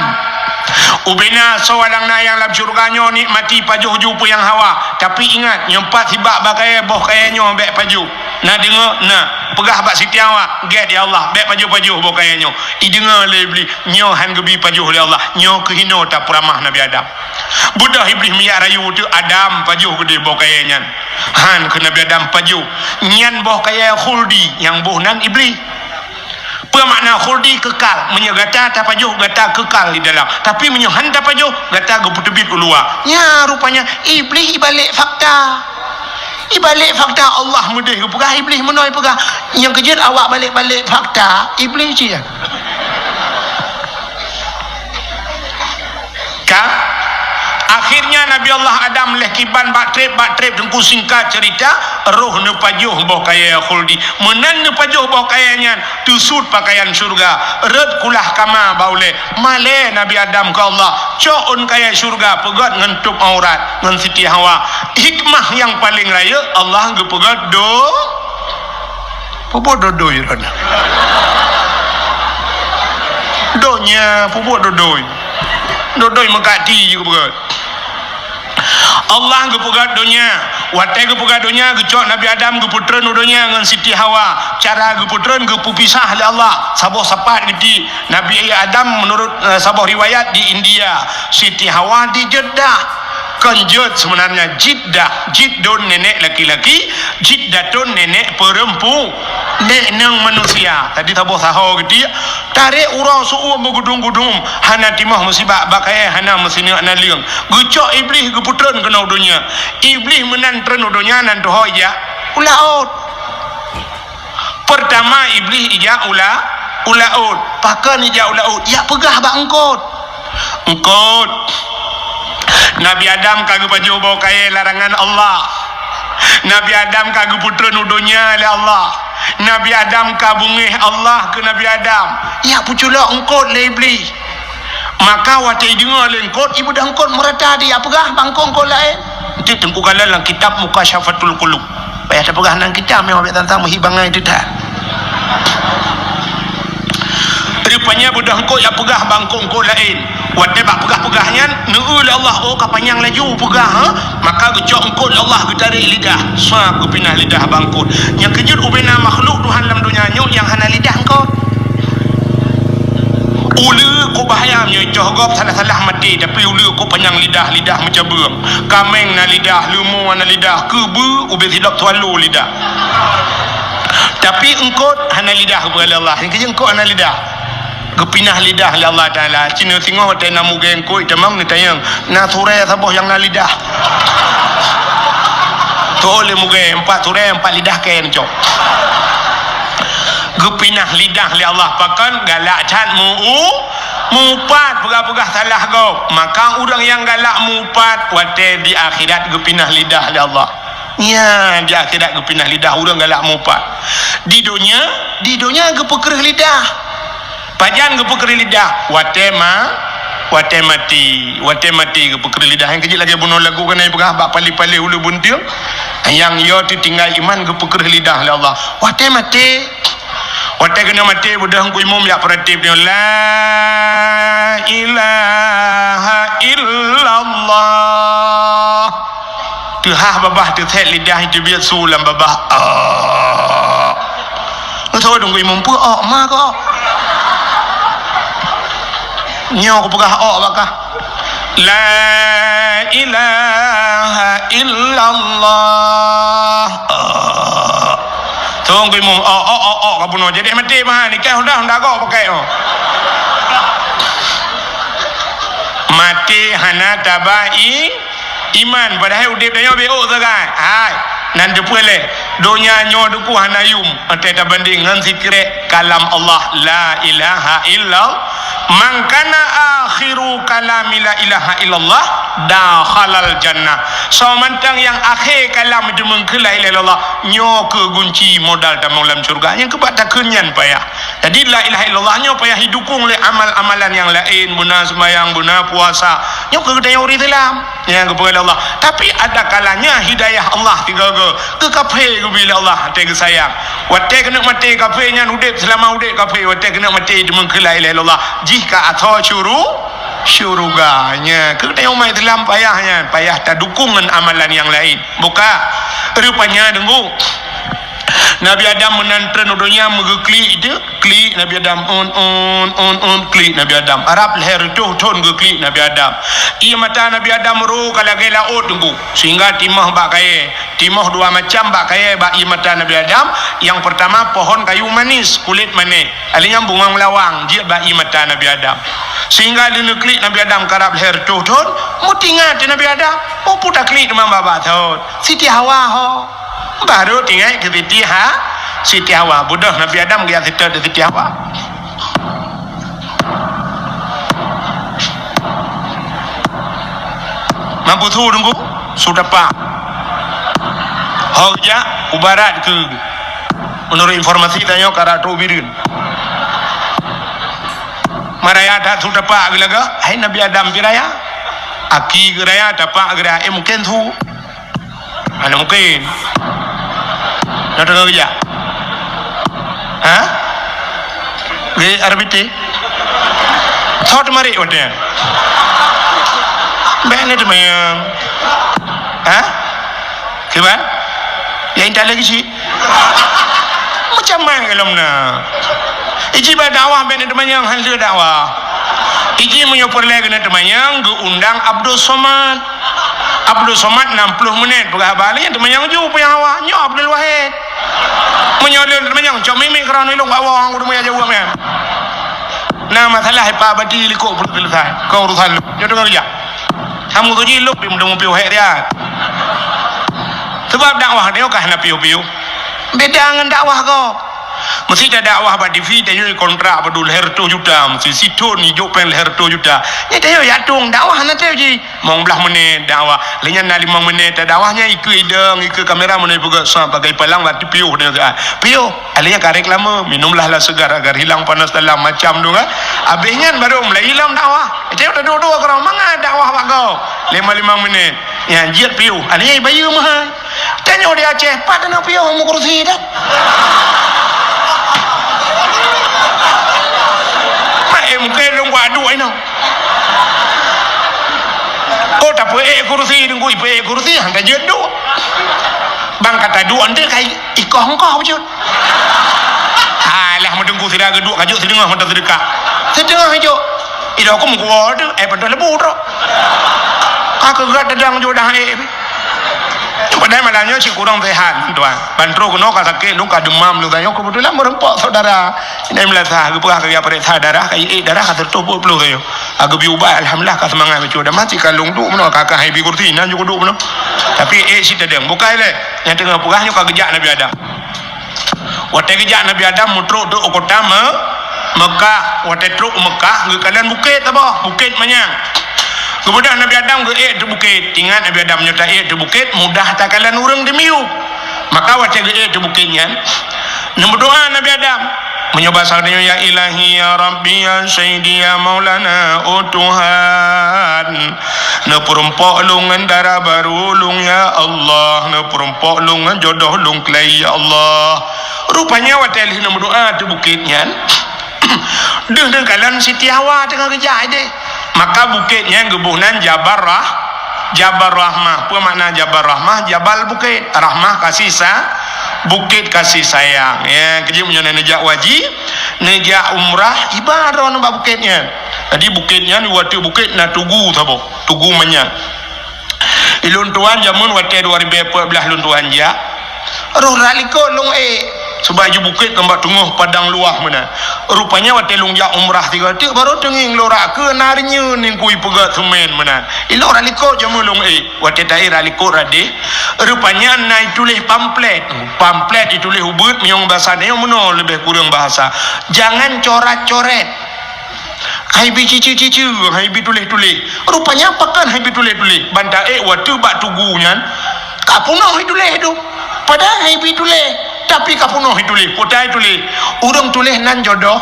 ubena soe alang na nyang lam syeuruga nyoe nikmati pajoh ju peue nyang hawa. Tapi ingat, nyoe pat sibak bak kayée boh kayée nyoe bék pajoh." Na deungoe? Na. Peugah bak Siti Hawa, "Gét ya Allah, bék pajoh-pajoh boh kayée nyoe." Ideungoe lé Iblih, "Nyoe han geubi pajoh lé Allah, nyoe keuhinoe tapeuramah Nabi Adam." Beudôh Iblih miyueb rayu teuh, "Adam, pajoh keudeh boh kayée nyan." Han, kheun Nabi Adam, "Pajoh." Nyan boh kayée khuldi, nyang boh nan Iblih. Peue makna khuldi? Keukal. Meunyoe gata tapajoh, gata keukal di dalam. Tapi meunyoe han tapajoh, gata geupeuteubiet u luwa. Nyan rupanya Iblih ibalek fakta. Ibalek fakta Allah meudeh geupeugah, Iblih meunoe peugah. Nyang keujeuet awak balek-balek fakta, Iblih cit nyan. Ka? Akhirnya Nabi Allah Adam lheueh kiban bak treb, bak treb teungku singkat cerita, roh neupajoh boh kayée khuldi. Meunan neupajoh boh kayée nyan, teusut pakaian syeuruga, rot kulah kama bak ulée. Malée Nabi Adam keu Allah, cok ôn kayée syeuruga peugét ngon tôb aurat, ngon Siti Hawa. Hikmah nyang paleng rayeuk, Allah geupeugét do-, Peubuet dodoi droeneuh. Donya peubuet dodoi. Dodoi meukati jih geupeugét. Allah geupeugét donya. Watée geupeugét donya, geucok Nabi Adam geupeutreun u donya ngon Siti Hawa. Cara geupeutreun geupeupisah lé Allah. Saboh sapat geuti. Nabi Adam, menurut, eh, saboh riwayat, di India. Siti Hawa di Jeddah. Kon jeuet sebenarnya, Jiddah, Jiddun nenek laki-laki, Jiddatun nenek perempu, nek neng manusia. Tadi saboh saho geuti, tarek uroe seuuem meugudum-gudum, hana timoh meusibak, bak kayée hana meusineuk naleueng. Geucok Iblih geupeutreun keunoe u donya. Iblih meunan treun u donya nan tuho ijak u laôt. Peurtama Iblih ijak u la-, u laôt. Pakon ijak u laôt? Ijak peugah bak eungkôt. Eungkôt, Nabi Adam ka geupajoh boh kayée larangan Allah. Nabi Adam ka geupeutreun u donya lé Allah. Nabi Adam ka beungéh Allah keu Nabi Adam. Ijak peuculok eungkôt lé Iblih. Maka watée ideungoe lé eungkôt, ibeudôh eungkôt meurata di, ijak peugah bak eungkôt-eungkôt laén. Itu teungku kalon lam kitab Mukasyafatul Qulub. Payah tapeugah nan kitab, memang bék tantang meuhi bangai teuta. Rupanya beudôh eungkôt ijak peugah bak eungkôt-eungkôt laén. Watée bak peugah-peugah nyan, neueu lé Allah, oh, ka panyang laju peugah, ha? Maka geucok eungkôt lé Allah, geutarek lidah. Sab geupinah lidah bak eungkôt. Nyang keujeuet ubena makhluk Tuhan lam donya nyoe nyang hana lidah eungkôt. Uleue kok bahaya meunyoe icoh gob salah-salah maté, tapi uleue kok panyang lidah, lidah meucabeueng. Kaméng na lidah, leumô na lidah, keubeue ubé sidop swallow lidah. Tapi eungkôt hana lidah, geupeugah lé Allah. Nyang keujeuet eungkôt hana lidah. Geupinah lidah lé Allah Taala. Cit neusingoh watée na mugée eungkôt tamong neutanyong, na surée saboh nyang na lidah. Tuh lé mugée, empat surée, empat lidah kén cok. Geupinah lidah lé Allah, pakon galak that meu-, meuupat, peugah-peugah salah gob. Maka ureuëng nyang galak meuupat watée di akhirat geupinah lidah lé Allah. Nya, di akhirat geupinah lidah ureuëng galak meuupat. Di donya, di donya geupeukreueh lidah. Pajan geupeukreueh lidah? Watée ma-, watée maté. Watée maté geupeukreueh lidah. Nyang keujeuet lagée bunoe lagu keunoe peugah bak paléh-paléh uleue bunteueng. Nyang yo teutinggai iman geupeukreueh lidah lé Allah. Watée maté, watée keunoe maté, beudôh Teungku Imum jak peuratéb nyoe, "La ilaha illallah." Teuhah babah teuthét lidah, teubiet su lam babah. Ah. Ngeusoi Teungku Imum, peue ok ma kok? Nyoe kupeugah ok bak kah. La ilaha illallah. Ah. Tong kui mum, oh, oh, oh, oh, ka bunoe. Jadi maté mah, nikah honda, honda gok pakai, oh. Maté hana taba i-, iman, padahai udép tanyoe beuôt sagai. Hai, nan teupeue lé, donya nyoe duku hana yum, watée tabandéng ngon sikrek kalam Allah, la ilaha illallah. "Man kana akhiru kalami la ilaha illallah, dakhalal jannah." Soe mantong nyang akhé kalam jeumeung keu la ilaha illallah, nyoe keuh gunci modal tamong lam syeuruga. Nyang keubat takheun nyan payah. Jadi, la ilaha illallah nyoe payah jidukong lé amal-amalan nyang laén, beuna seumayang, beuna puasa. Nyoe keuh geutanyoe ureuëng Islam. Nyang geupeugah lé Allah. Tapi ada kalanya hidayah Allah tiga-tiga. Keu kafé geubri lé Allah, watée geusayang. Watée keuneuk maté kafé nyan udép, seulama udép kafé, watée keuneuk maté jeumeung keu la ilaha illallah, jih ka asoe syuru-, syeuruga. Nyan, keu tanyoe umat Islam payah nyan, payah tadukong ngon amalan nyang laén. Buka. Rupanya, deungoe. Nabi Adam meunan treun u donya meugeuklik teuh. Klik Nabi Adam, un, un, un, un, klik Nabi Adam. Rab lhée reutôh thon geuklik Nabi Adam. Ié mata Nabi Adam roh ka lagée laôt teungku, sehingga timoh bak kayée. Timoh dua macam bak kayée bak ié mata Nabi Adam. Nyang peurtama pohon kayu manis, kulét manis. Alheuh nyan bungong lawang jeuet bak ié mata Nabi Adam. Sehingga lheuh neuklik Nabi Adam karab lhée reutôh thon, meutingat Nabi Adam, "Oh, peue taklik teuma babah thon? Siti Hawa ho." Baru tingat keu Siti Ha-, Siti Hawa. Beudôh Nabi Adam geujak seutôt di Siti Hawa. Mampu su teungku, su teupah. Ho geujak u barat keu, menurut informasi tanyoe ka ratu bireuen. Maraya that su teupah geulaga, hai Nabi Adam pi raya. Aki geuraya, teupah geuraya, eh, mungken su. Hana mungken. Nyoe teungoh geujak. Ha? Gé R B T. Thot marit watée nyan. Bék neuteumanyong. Ha? Kiban? Ya intat lagi cit. Macam mana lom na? Iji ba dakwah bék neuteumanyong, han lheueh dakwah. Iji meunyoe peureulée keuneuk teumanyong, geuundang Abdul Somad. Abdul Somad enam puluh menit peugah haba, lé nyan teumanyong ju peue nyang awak. Nyoe Abdul Wahid. Meunyoe lôn teumanyong, cok mimik keurau ilong bak woe, ureuëng muya jaweueb nyan. Na masalah ipa badi likot peureulée seuleusai. Keu urusan lôn. Nyoe deungoe geujak. Kamu tu jih lôn pi meudong piôh hék riat. Sebab dakwah nyoe ka hana piôh-piôh. Beda ngon dakwah gob. Meusti tadakwah bak T V, tanyoe kontrak padub lhée reutôh juta, meusti sithon ijok péng lhée reutôh juta. Nyan tanyoe jak tueng dakwah hana teuh jih. Limong blaih menit dakwah. Lheueh nyan na limong menit tadakwah nyan ikeue idong, ikeue kamera meunyoe peugah sa pakai palang bak piôh deungon, piôh. Alheuh nyan ka reklame, minumlah lah segar agar hilang panas dalam macam tu kan. Abéh nyan baru mulai ilom dakwah. Tanyoe taduek-duek keurau mangat dakwah bak gob. Lima-lima menit. Nyan jeuet piôh. Alheuh nyan ibayeue meuhai. Tanyoe di Aceh, pat na piôh meukurusi dah. Mak eh, mungkin lôn kuat duek inoe. Oh, tapeuék kurusi, deungku ipeuék kurusi, han tajeuet duek. Bang ka taduek, ante kai ikoh engkoh bacut. Alah, meuteungku sira geuduek kajok sideungoh mata seudeuka. Sideungoh ijok. Idok aku meukuwoe tu, eh, pantoh lebu trok. Ka keugat tadang jok dah, eh. Padahai malam nyoe cit kurang sehat, tuan. Ban trok keunoe ka sakét, lôn ka demam, lôn tanyoe keubeutulan meureumpok saudara. Inai meulasah, geupeugah keu geupareksa darah, ka iék darah ka seratus dua puluh tanyoe. Ka geubri ubat, alhamdulillah ka seumangat bacut. Dan masih ka lôn duek meunoe, ka, ka hai bi kursi, nan ju kuduek meunoe. Tapi ék cit tadong, bukai lé. Nyang teungoh peugah nyoe ka geujak Nabi Adam. Watée geujak Nabi Adam meutrok trok u kota Me-, Mekah. Watée trok u Mekah, geukalon bukét saboh, Bukét Manyang. Geubeudôh Nabi Adam geuék teuh bukét. Ingat Nabi Adam nyoe taék teuh bukét, mudah takalon ureuëng dimiyueb. Maka watée geuék teuh bukét nyan, neumeudoá Nabi Adam. Meunyoe basa tanyoe, "Ya Ilahi, ya Rabbi, ya Sayyidi, ya Maulana, oh Tuhan." Neupeurumpok lôn ngon dara barô lôn, ya Allah. Neupeurumpok lôn ngon jodoh lôn keulai, ya Allah. Rupanya watée lheueh neumeudoá teuh bukét nyan, deuh neukalon Siti Hawa teungoh geujak ideh. Maka bukét nyan geuboh nan Jabal Rah-, Jabal Rahmah. Peue makna Jabal Rahmah? Jabal bukét, Rahmah kasih sa-, bukét kasih sayang. Ya, keujeuet meunyoe neujak wajib, neujak umrah, iba droeneuh bak bukét nyan. Jadi bukét nyan, watée bukét na tugu saboh, Tugu Manyang. Di lôn tuan jameun watée dua ribée peuet blaih lôn tuan jak, roh rot likot lôn ék. Sabab jih bukét keumbak teungoh padang luwah meunan. Rupanya watèe lôn jak umrah tiga teuk, barô teungieng lôn rab keu na reunyeun ningkui peugöt seumén meunan. Ilôn rab likot jamé lôn ék. Watèe taék rab likot radeh, rupanya na ituléh pamflet. Pamflet ituléh ubit meunyoe bahasa nyoe meunoe leubeh kureueng bahasa. Jangan coret-coret. Hai bi cici-cici, hai bi tuléh-tuléh. Rupanya pakon hai bi tuléh-tuléh. Ban taék watèe bak tugu nyan, ka peunoh ituléh tu. Padahai hai bi tuléh, tapi ka peunoh ituléh. Peue ituléh? Ureueng tuléh nan jodoh.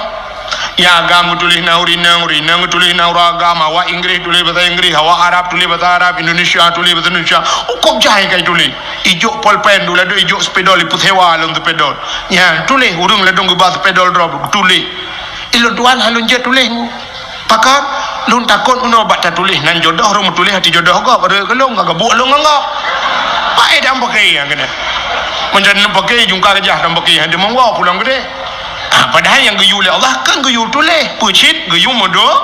Nyang agam tuléh nan ureueng inong, ureueng inong tuléh nan ureueng agam, awak Inggris tuléh bahasa Inggris, awak Arab tuléh bahasa Arab, Indonesia tuléh bahasa Indonesia. Ukop jai ka ituléh. Ijok polpen, dua ladôm ijok spidol, ipeusewa lom spidol. Nyan tuléh, ureueng ladôm geuba spidol droe, tuléh. Ilôn tuan hana lôn jeuet tuléh nyoe. Pakon? Lôn takot meunoe bak tatuléh nan jodoh, ureueng meutuléh hati jodoh gob, rhot keu lôn, ka geubuet lôn ngon gob. Pakai dan pakai nyang keunan. Meunyoe pakai, jungka keujah dan pakai, hana monggo pulang keudéh. Ah, padahai nyang geuyue lé Allah kan geuyue tuléh. Peue cit geuyue meudo-,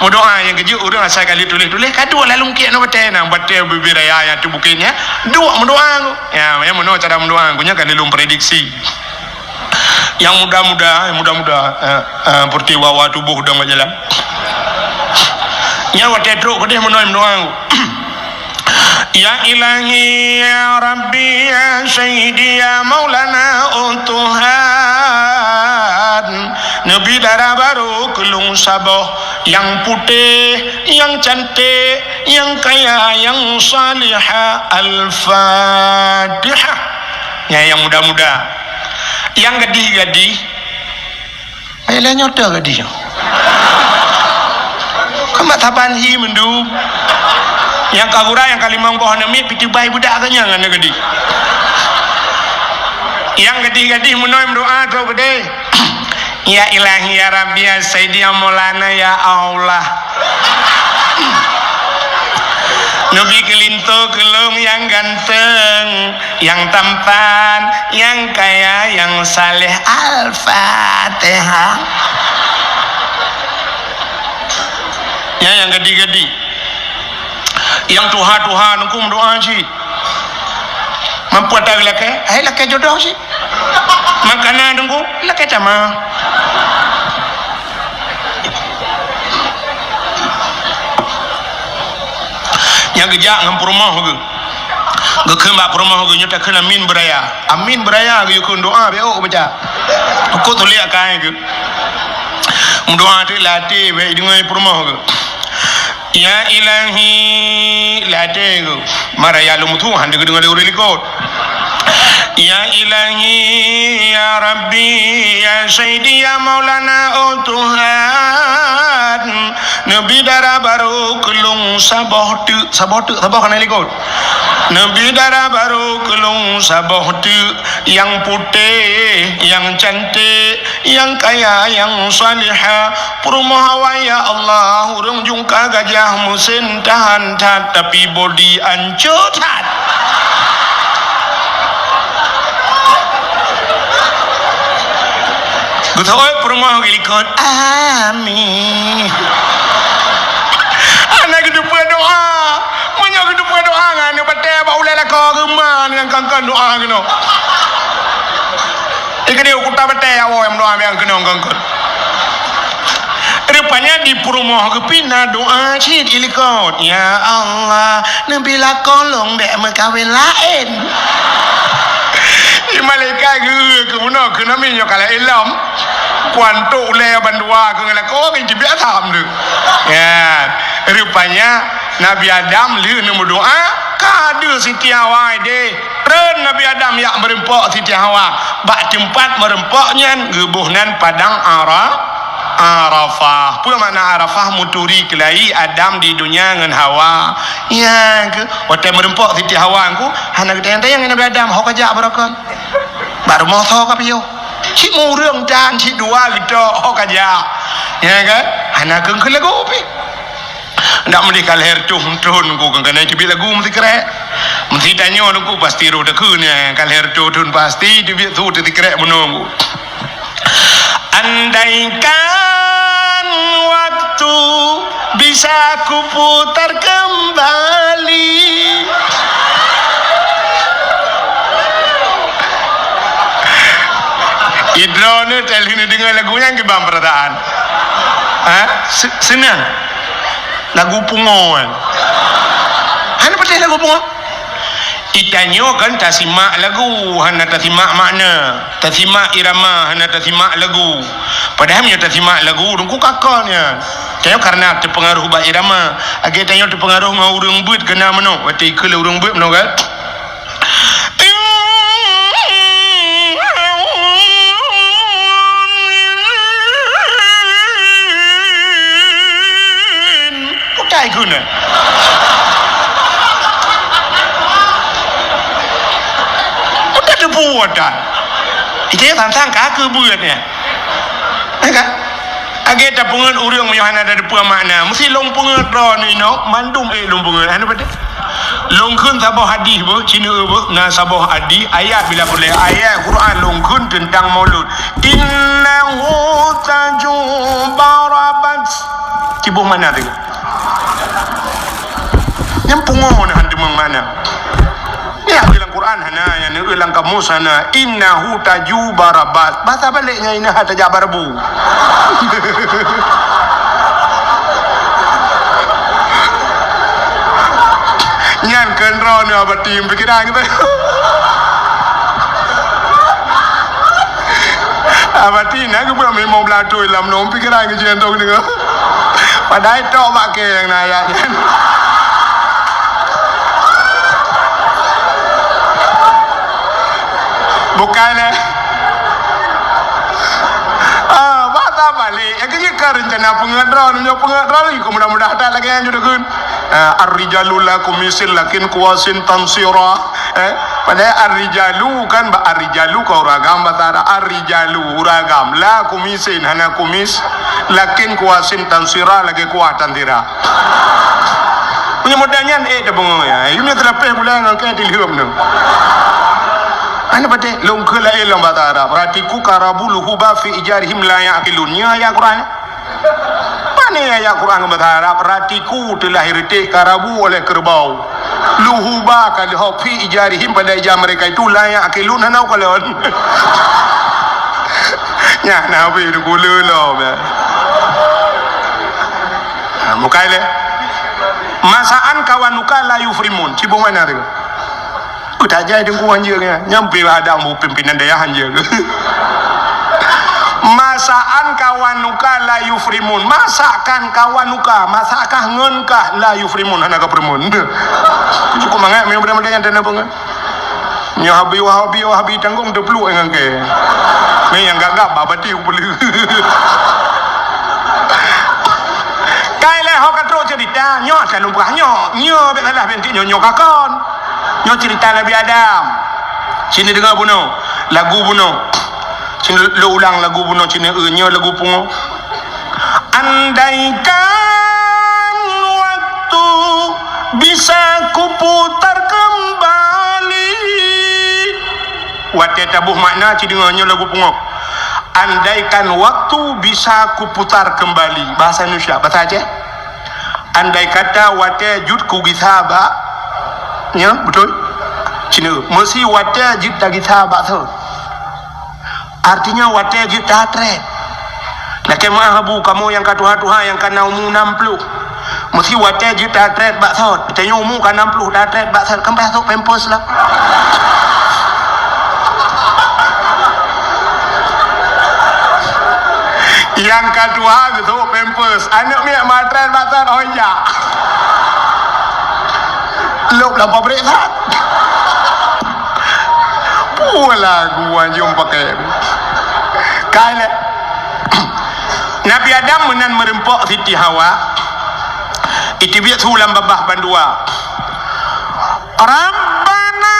meudoa nyang geujeuet ureueng asai ka lheueh tuléh-tuléh, ka duek lam lungkiek nyoe batèe nyan, batèe bubé raya nyang teuh bukét nyan, duek meudoa. Ya, nyang meunoe cara meudoa, nyan ka lheueh lôn prediksi. Nyang muda-muda, nyang muda-muda, eh, eh, peureulèe wawa tuboh dong bak jalan. Nyan watèe trok keudéh meunoe meudoa. Ya Ilahi, ya Rabbi, ya Sayyidi, ya Maulana, oh Tuhan, neubi dara barô keu lôn saboh, nyang putéh, nyang cantik, nyang kaya, nyang salihah. Al-Fatihah. Nyan nyang muda-muda. Nyang gadih-gadih, ai lheueh nyoe teuh gadih nyoe. Kan mat saban hi mandum. Nyang ka gura, nyang ka limong boh aneuk miet, pih teubai budak keu nyan aneuk gadih. Nyang gadih-gadih meunoe meudoa trok keudéh. Ya Ilahi, ya Rabbi, ya Sayyidi, ya Maulana, ya Allah. Neubi keu linto keu lôn nyang ganteng, nyang tampan, nyang kaya, nyang saleh. Al-Fatihah. Nyan nyang gadih-gadih. Nyang tuha-tuha nungku meudoa cit. Mampu ata lakèe, hai lakèe jodoh cit. Makanan nungku, lakèe tamah. Nyang geujak ngon peurumoh geuh. Geukheun bak peurumoh geuh, nyoe takheun amin beuraya. Amin beuraya geuyue kheun, doa bèk ôk baca. Kok tulék akai geuh. Meudoa teuk lam até bèk ideungoe peurumoh geuh. Ya Ilahi, lam até geuh. Maraya lôn meutuah, hana geudeungoe lé ureueng likot. Ya Ilahi, ya Rabbi, ya Sayyidi, ya Maulana, oh Tuhan, neubi dara barô keu lôn saboh teuk, saboh teuk, saboh ka na likot. Neubi dara barô keu lôn saboh teuk, nyang putéh, nyang cantik, nyang kaya, nyang salihah. Peurumoh awai, ya Allah, ureueng jungka gajah, meusén tahan that, tapi bodi ancô that. Geuteuôt peurumoh geulikot, amin. Hana geuteupeue doa. Meunyoe geuteupeue doa ngon aneuk batèe bak ulèe lakoe, geumah nyang kongkon doa keunoe. Ikeudéh u kuta batèe, awoe meudoa nyang keunoe kongkon. Rupanya di peurumoh geuh pih na doa cit ilikot. Ya Allah, neubi lakoe lôn bèk meukawen laén. Di malaikat geu-, geubunoe keu Nabi nyoe ka laén lom. Kuantok ulèe bandua keu ngon lakoe, keu jibiet asam tu. Ya, rupanya Nabi Adam lheueh neumeudoa, ka deuh Siti Hawa idéh. Treun Nabi Adam jak meureumpok Siti Hawa. Bak teumpat meureumpok nyan geuboh nan padang Ara-, Arafah. Peue makna Arafah? Meuturi keulayi Adam di donya ngon Hawa. Nyan keuh, watèe meureumpok Siti Hawa nyan keuh, hana geutanyong-tanyong Nabi Adam, ho kajak baroe kon. Bak rumoh soe kapiôh. Cit meureueng tan, cit dua geutok, ho kajak. Nyan kan? Hana keu-keu lagu pih. Ndak meudeh ka lhèe reutôh thôn ku keuneuk teubiet lagu meusikrek. Meusitanyoe ku pasti roh takheun nyan, ka lhèe reutôh thôn pasti teubiet su teusikrek bunoe ku. Andaikan waktu bisa kuputar kembali. Droeneuh teuh lheueh neudeungoe lagu nyan kiban peurasaan. Ha? Se-, seunang. Lagu pungo kan. Hana patéh lagu pungo. Itanyoe kan tasimak lagu, hana tasimak makna. Tasimak irama, hana tasimak lagu. Padahai meunyoe tasimak lagu, ureueng ku ka kon nyan. Tanyoe kareuna teupeungaroh bak irama. Lagèe tanyoe teupeungaroh ngon ureueng beuet keunan meunoe. Watèe ikheun lé ureueng beuet meunoe kan. Utai guna. Utai debu utai. Ije tantang kaki buat ya. Ya kan? Lagèe tapeungeut ureueng meunyoe hana tateupeue makna, meusti lôn peungeut droeneuh inoe, mandum ék lôn peungeut. Hana patéh. Lôn kheun saboh hadih beuh, cineue beuh, na saboh hadih, ayat bila peureulèe, ayat Quran lôn kheun teuntang maulud. Innahu tajubarabat. Ciboh makna teuh. Nyang pungo na han teumeung makna. Nyan lam Quran hana, nyan lam kamus hana. Innahu tajubarabat. Bahasa balek nyan innaha tajabarabu. Nyan keu droeneuh abati pikiran kita. Abati na geupeue memang beulato lam nong pikiran keu jeuet deungoe. Padahai tok bak kèe nyang na ayat nyan. Bukai lé. Ah, bahasa balik. Nyang keu jih ka reuncana peungeut droe, meunyoe peungeut droe, iko mudah-mudah that lagèe nyan judeukeun. Ah, ar-rijalu la kumisin lakin kuwasin tansira. Eh, padahai ar-rijalu kan ba ar-rijalu ka uragam bahasa Arab. Ar-rijalu uragam, la kumisin hana kumis, lakin kuwasin tansira lagèe kuah tansira. Meunyoe model nyan, eh, tapeungeut ya. Ini teulapeh bulan ngon kèe tilheuem tu. Hana patéh, lôn kheun laén lom bahasa Arab. Ratiku karabu luhuba fi ijarihim la yaqilun. Nyoe ayat Quran. Pane ayat Quran bahasa Arab, ratiku telah diretek karabu oleh kerbau. Luhuba ka lheuh fi ijarihim pada ija mereka itu la yaqilun hana kalon. Nyan na habéh dikula lom. Ha, bukai lé. Masaan kawanuka la yufrimun. Ciboh makna tu. Utajai teungku anjeung nyan. Nyampe ada mu pimpinan dayah anjeung. Masaan kawanuka la yufrimun. Masakan kawanuka, masakah ngon kah la yufrimun, hana ka peureumun. Cukup mangat meunyoe budak-budak nyan teuneuk peungon. Nyoe habi, wah habi, wah habi tanggong teupluek ngon kèe. Meh nyang gagap babati kupeuleuh. Kai lé ho ka trok cerita, nyoe asai lumpah nyoe. Nyoe bèk salah bintik nyoe, nyoe ka kon. Nyoe cerita Nabi Adam. Sini deungoe bunoe, lagu bunoe. Sini lôn ulang lagu bunoe sini, eh, nyoe lagu pungo. Andaikan waktu bisa kuputar kembali. Watèe taboh makna ci deungoe nyoe lagu pungo. Andaikan waktu bisa kuputar kembali. Bahasa Indonesia, bahasa Aceh. Andai kata watèe jeuet kugisa bak, nyoe, beutôi? Cina, meusi watèe jeuet tagisa bak thon. Artinya watèe jeuet tatrét. Lakèe meu'ah Abu, kamoe nyang ka tuha-tuha nyang ka na umu nam ploh. Meusi watèe jeuet tatrét bak thon. Tanyoe umu ka nam ploh tatrét bak thon, kan payah sôk pampers lah. Nyang ka tuha geusôk pampers. Aneuk miet matrén bak thon, oh ya. Lôb lam pabrik that. Pulang gua jom pakai. Kai lé. Nabi Adam meunan meureumpok Siti Hawa. Iteubiet su lam babah bandua. Rabbana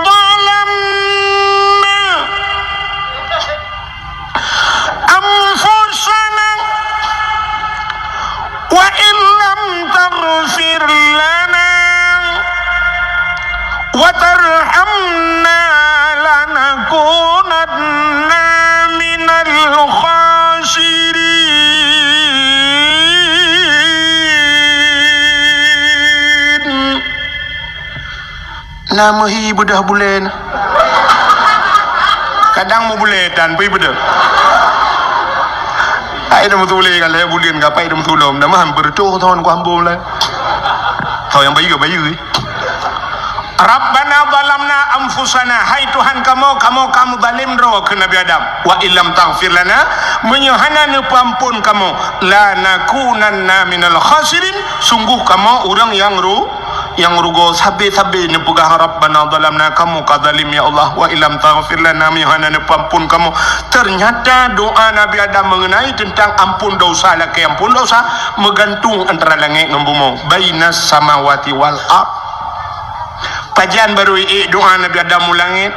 zalamna anfusana wa in lam taghfir lana wa tarhamna lanakunanna minal khasirin. Na meuhi beudôh buleuen. Kadang meubulée tan, bri beudôh. Hai dah meutulée kan, lhée buleuen ka pai dah meutulom. Dah mah hampir tuh thon ku hambom lah. Thon nyang bayeue, bayeue. Rabbana zalamna anfusana, hai Tuhan kamoe, kamoe ka meuzalim droe keu Nabi Adam. Wa illam taghfir lana, meunyoe hana neupeuamphon kamoe, lanakunanna minal khasirin, sungguh kamoe ureuëng nyang ru-, nyang rugoe. Sabe-sabe neupeugah, Rabbana zalamna, kamoe ka zalim ya Allah, wa illam taghfir lana, meunyoe hana neupeuamphon kamoe. Ternyata doa Nabi Adam mengenai tentang amphon dosa, lakée amphon dosa, meugantung antara langét ngon bumoe, bainas samawati wal ard. Pajan barô iék doa Nabi Adam u langét?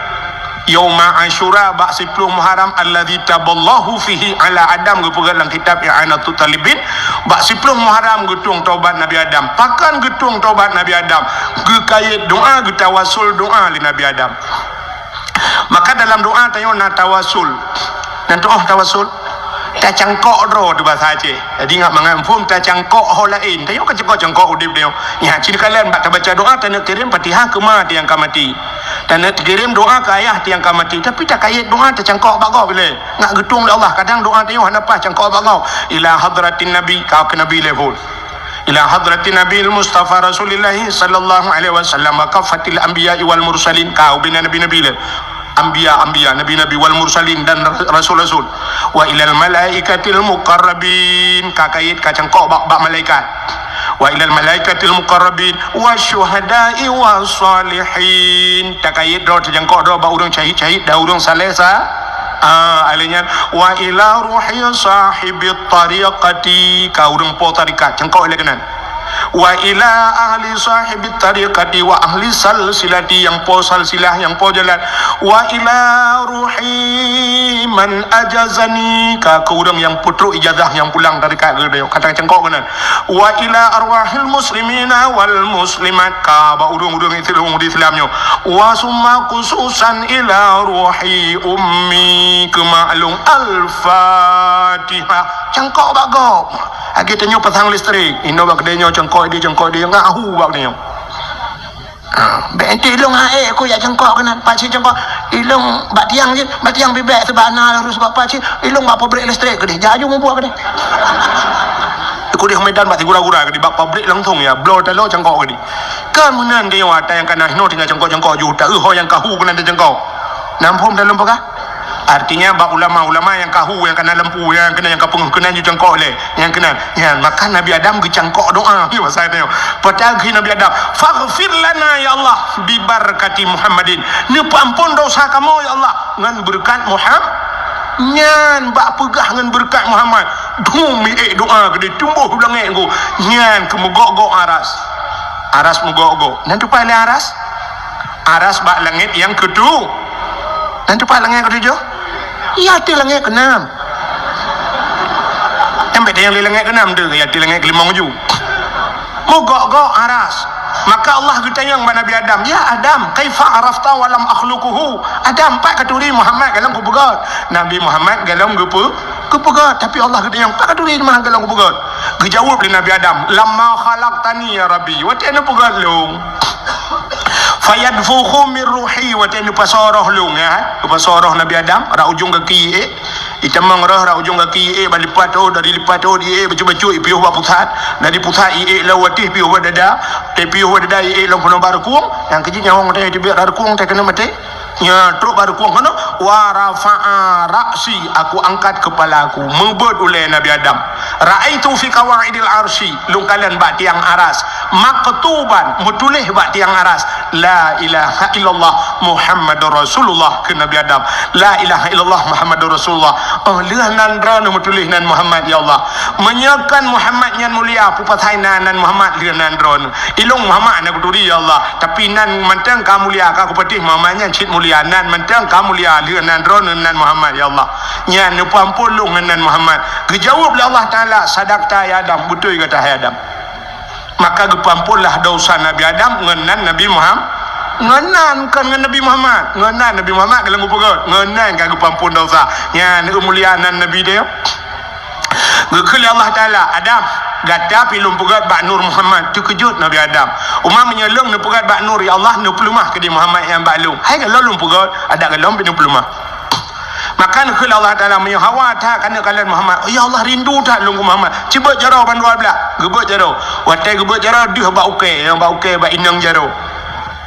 Yauma Asyura, bak siploh Muharram, alladzi taballahu fihi ala Adam, geupeugah lam kitab I'anatut Talibin, bak siploh Muharram geutueng tobat Nabi Adam. Pakon geutueng tobat Nabi Adam? Geukayét doa, geutawasul doa lé Nabi Adam. Maka dalam doa tanyoe na tawasul. Nan tu'oh tawasul? Tacangkok droe di basa Aceh. Jadi, ngat mangat muphom tacangkok ho laén. Tanyoe ka cangkok-cangkok udeb tanyoe. Nyan, ci neukalon bak tabaca doa, taneuk kirém Fatihah keu ma nyang ka maté. Taneuk kirém doa keu ayah nyang ka maté. Tapi takayét doa tacangkok bak gob lé. Ngat geutueng lé Allah. Kadang doa tanyoe hana paih cangkok bak gob. Ila hadratin Nabi, ka keu Nabi lé phon. Ila hadratin Nabil Mustafa Rasulillahi sallallahu alaihi wasallam wa kaffatil anbiya'i wal mursalin, ka ubena nabi-nabi lé. Anbiya, anbiya, nabi-nabi, wal mursalin, dan ra-, rasul-rasul. Wa ilal malaikatil muqarrabin, ka kayét ka cangkok bak, bak malaikat. Wa ilal malaikatil muqarrabin, wa syuhada'i wa salihin. Takayét droe, tacangkok droe bak ureuëng syahid-syahid dan ureuëng saleh sa-, ah, alèh nyan, wa ila ruhi sahibit tariqati, ka ureuëng po tarikat, cangkok lé keunan. Wa ila ahli sahibit tariqati wa ahli salsilati, nyang po salsilah, nyang po jalan. Wa ila ruhi man ajazani, ka keu ureuëng nyang peutrok ijazah nyang pulang tarikat keu tanyoe, ka tacangkok keunan. Wa ila arwahil muslimina wal muslimat, ka bak ureuëng-ureuëng Islam, ureuëng Islam nyoe. Wa summa khususan ila ruhi ummi, keu ma lôn. Al-Fatihah. Cangkok bak gob. Lagée tanyoe pasang listrik, inoe bak keudée nyoe cangkok di, cangkok di, ngat hu bak keudée nyoe. Ha, bék enti ilong hai ku jak cangkok keunan, pakcik cangkok. Ilong bak tiang cit, bak tiang bibek teuh bak na laju bak pakcik, ilong bak pabrik listrik keudeh, jak aju mubuet keudeh. Keudeh Medan bak sigura-gura keudeh, bak pabrik langsung ya, bloe talo cangkok keudeh. Kan meunan tanyoe ata nyang ka na hinoe tinggai cangkok-cangkok ju, ta eu ho nyang ka hu keunan tacangkok. Na muphom dak lôn peugah? Artinya, bak ulama-ulama nyang ka hu, nyang ka na lampu, nyang keunan, nyang ka peungeuh keunan ju cangkok lé. Nyang keunan, nyan, maka Nabi Adam geucangkok doa. Nyoe masa nyoe. Peugah keu Nabi Adam, "Faghfir lana, ya Allah, bi barakati Muhammadin." Neupeuamphon dosa kamoe, ya Allah, ngon beureukat Muham-, nyan bak peugah ngon beureukat Muhammad. Dum miék doa keudeh tumboh u langét go. Nyan keu meugok-gok aras. Aras meugok-gok. Nan tupai lé aras? Aras bak langét nyang keutu-, nan tupat langét keutujoh? Ya, ateueh langét keunam. Nyang beda nyang lé langét keunam tu, ya, ateueh langét keulimong ju. Meugok-gok aras. Maka Allah geutanyong bak Nabi Adam, "Ya Adam, kaifa arafta wa lam akhluquhu?" Adam, pat katuri Muhammad golom kupeugét? Nabi Muhammad golom geupeu-, kupeugét, tapi Allah geutanyong, "Pat katuri Muhammad golom kupeugét?" Geujaweueb lé Nabi Adam, "Lamma khalaqtani ya Rabbi, watée neupeugét lôn." "Fayadfukhu min ruhi," watée neupasoe roh lôn, ya. Neupasoe roh Nabi Adam, rot ujong gaki iék. Itamong roh rot ujong gaki iék, bak lipat ot, dari lipat ot iék bacut-bacut, ipiôh bak pusat. Dari pusat iék lom watée, ipiôh bak dada. Ipiôh bak dada iék lom peunoh bak rukung. Nyang keujeuet nyawöng teuh teubiet rot rukung, teuh keuneuk maté. Nyan, trok bak rukung keunoe, "Wa rafa'a ra'si," aku angkat keupala aku, meubeuet ulée Nabi Adam. "Ra'aitu fi qawaidil arsy," lôn kalon bak tiang aras, "maktuban," meutuléh bak tiang aras, "La ilaha illallah Muhammadur Rasulullah," keu Nabi Adam. "La ilaha illallah Muhammadur Rasulullah." Oh, lheueh nan droeneuh meutuléh nan Muhammad, ya Allah. Meunyoe kon Muhammad nyan mulia, peue pasai na nan Muhammad lheueh nan droeneuh? Ilong Muhammad hana kuturi, ya Allah. Tapi nan mantong ka mulia, ka kupatéh Muhammad nyan cit mulia. Nan mantong ka mulia, lheueh nan droeneuh nan Muhammad, ya Allah. Nyan neupeuamphon lôn ngon nan Muhammad. Geujaweueb lé Allah Taala, "Sadaqta ya Adam, beutôi gata hai Adam." Maka geupeuamphonlah dosa Nabi Adam ngon nan Nabi Muham-, ngon nan, kon ngon Nabi Muhammad. Ngon nan Nabi Muhammad golom geupeugét, ngon nan ka geupeuamphon dosa. Nyan, mulia nan Nabi dia. Geukheun lé Allah Taala, "Adam, gata pih lôn peugöt bak nur Muhammad." Teukeujot Nabi Adam. "Uma meunyoe lôn neupeugöt bak nur, ya Allah, neupeuleumah keudéh Muhammad nyang bak lôn. Hai goh lôn peugöt, adak goh lôn pih neupeuleumah." Maka neukheun lé Allah Taala, "Meunyoe hawa that keuneuk kalon Muhammad, ya Allah, rindu that lôn keu Muhammad. Cubeuet jaroe bandua blaih." Geubeuet jaroe. Watèe geubeuet jaroe, deuh bak ukèe, nyang bak ukèe bak inong jaroe.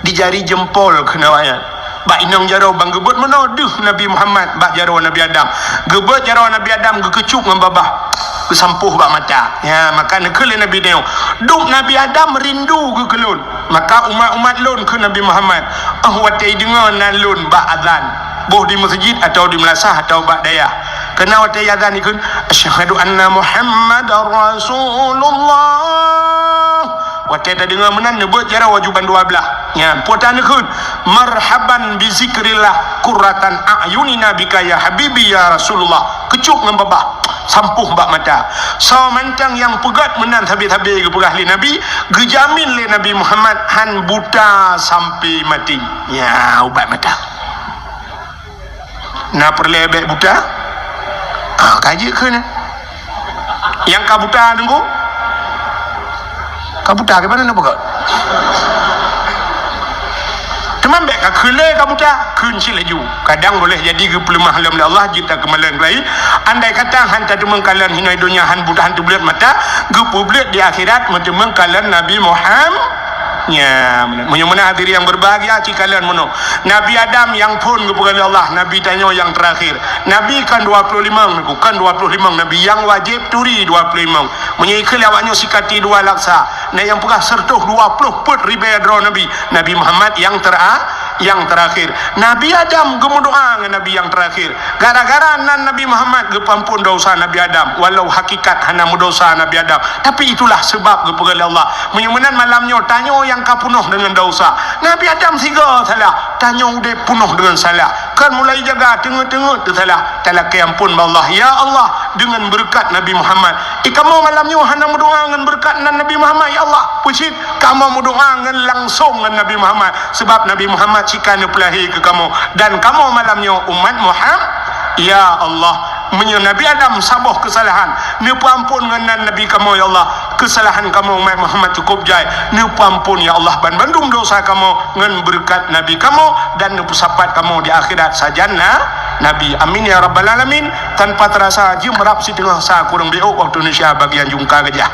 Di jari jempol keunoe nyan. Bak inong jaroe ban geubeuet meunoe deuh Nabi Muhammad bak jaroe Nabi Adam. Geubeuet jaroe Nabi Adam geukeucup ngon babah. Geusampôh bak mata. Ya, maka neukheun lé Nabi nyoe, "Dum Nabi Adam rindu geuh keu lôn. Maka umat-umat lôn keu Nabi Muhammad, 'Oh watèe deungö nan lôn bak azan, boh di meuseujid atawa di meulasah atawa bak dayah. Keunan watèe azan ikheun, 'Asyhadu anna Muhammadar Rasulullah.' Watèe tadeungö meunan, neubeuet jaroe aju bandua blaih." Nyan, peue tan neukheun, "Marhaban bi zikrillah, qurratan a'yunina bika ya habibi ya Rasulullah." Keucup ngon babah, sampôh bak mata. Soe mantong nyang peugöt meunan sabe-sabe geupeugah lé Nabi, geujamin lé Nabi Muhammad han buta sampoe maté. Nyan, ubat mata. Na peureulèe bèk buta? Ah, ka jeuet kheun. Nyang ka buta teungku? Ka buta, keupada na peugah? Teuma bèk ka kheun lé ka buta, kheun cit laju. Kadang boleh jadi geupeuleumah lom lé Allah, jeuet takeumalon keulayi. Andai kata han tateumeung kalon hinoe donya, han buta, han teubleuet mata, geupeubleuet di akhirat meuteumeung kalon Nabi Muhammad. Nya, meunyoe meunan hadirin yang berbahagia, ci kalon meunoe. Nabi Adam nyang phon geupeugah lé Allah, Nabi tanyoe nyang teurakhir. Nabi kan dua ploh limong, Teungku, kan dua ploh limong Nabi nyang wajéb turi dua ploh limong. Meunyoe ikheun lé awaknyoe sikati dua laksa, na nyang peugah seratus dua ploh peuet ribèe droe Nabi. Nabi Muhammad nyang tera-, nyang teurakhir. Nabi Adam geumeudoa ngon Nabi nyang teurakhir. Gara-gara nan Nabi Muhammad geupeuampon dosa Nabi Adam, walau hakikat hana meudosa Nabi Adam, tapi itulah sebab geupeugah lé Allah. Meunyoe meunan malam nyoe tanyoe nyang ka peunoh deungon dosa. Nabi Adam sigoe salah, tanyoe udép peunoh deungon salah. Kan mulai jaga teungeut-teungeut teusalah, talakèe ampon bak Allah. Ya Allah, deungon beureukat Nabi Muhammad. Eh, kamoe malam nyoe hana meudoa ngon beureukat nan Nabi Muhammad, ya Allah. Peue cit? Kamoe meudoa ngon langsong ngon Nabi Muhammad, sabab Nabi Muhammad sika neupeulahé keu kamoe, dan kamoe malam nyoe umat Muhammad. Ya Allah, meunyoe Nabi Adam saboh keusalahan, neupeuampon ngon nan Nabi kamoe, ya Allah. Keusalahan kamoe umat Muhammad cukôp jai, neupeuampon, ya Allah, ban bandum dosa kamoe ngon beureukat Nabi kamoe, dan neupeusapat kamoe di akhirat sajan na-, Nabi. Amin ya rabbal alamin. Tanpa terasa, jeuem rab siteungoh sa kureueng beuôk waktu Indonesia bagian jungka keujah.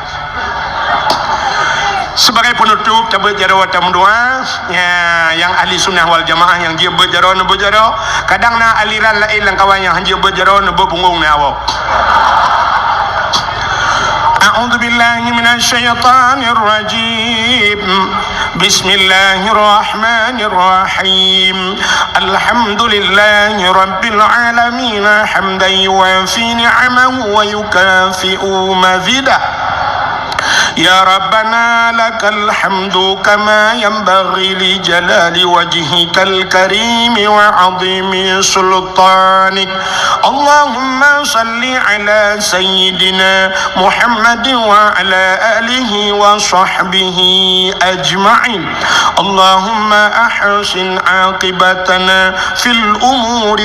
Sebagai penutup, tabeuet jaroe, tameudoa. Ya, nyang ahli sunnah wal jamaah nyang jeuet beuet jaroe, neubeuet jaroe. Kadang na aliran laén lam kawan nyang han jeuet beuet jaroe, neubeuet punggong neuwoe. A'udzubillahi minasyaitonirrajim. Bismillahirrahmanirrahim. Alhamdulillahi rabbil alamin, hamdan yuwafi ni'amahu wa yukafi'u mazidah. Ya Rabbana, lakal hamdu kama yanbaghi li jalali wajhikal karimi wa azimi sultanik. Allahumma salli ala sayyidina Muhammadin wa ala alihi wa sahbihi ajma'in. Allahumma ahsin aqibatana fil umuri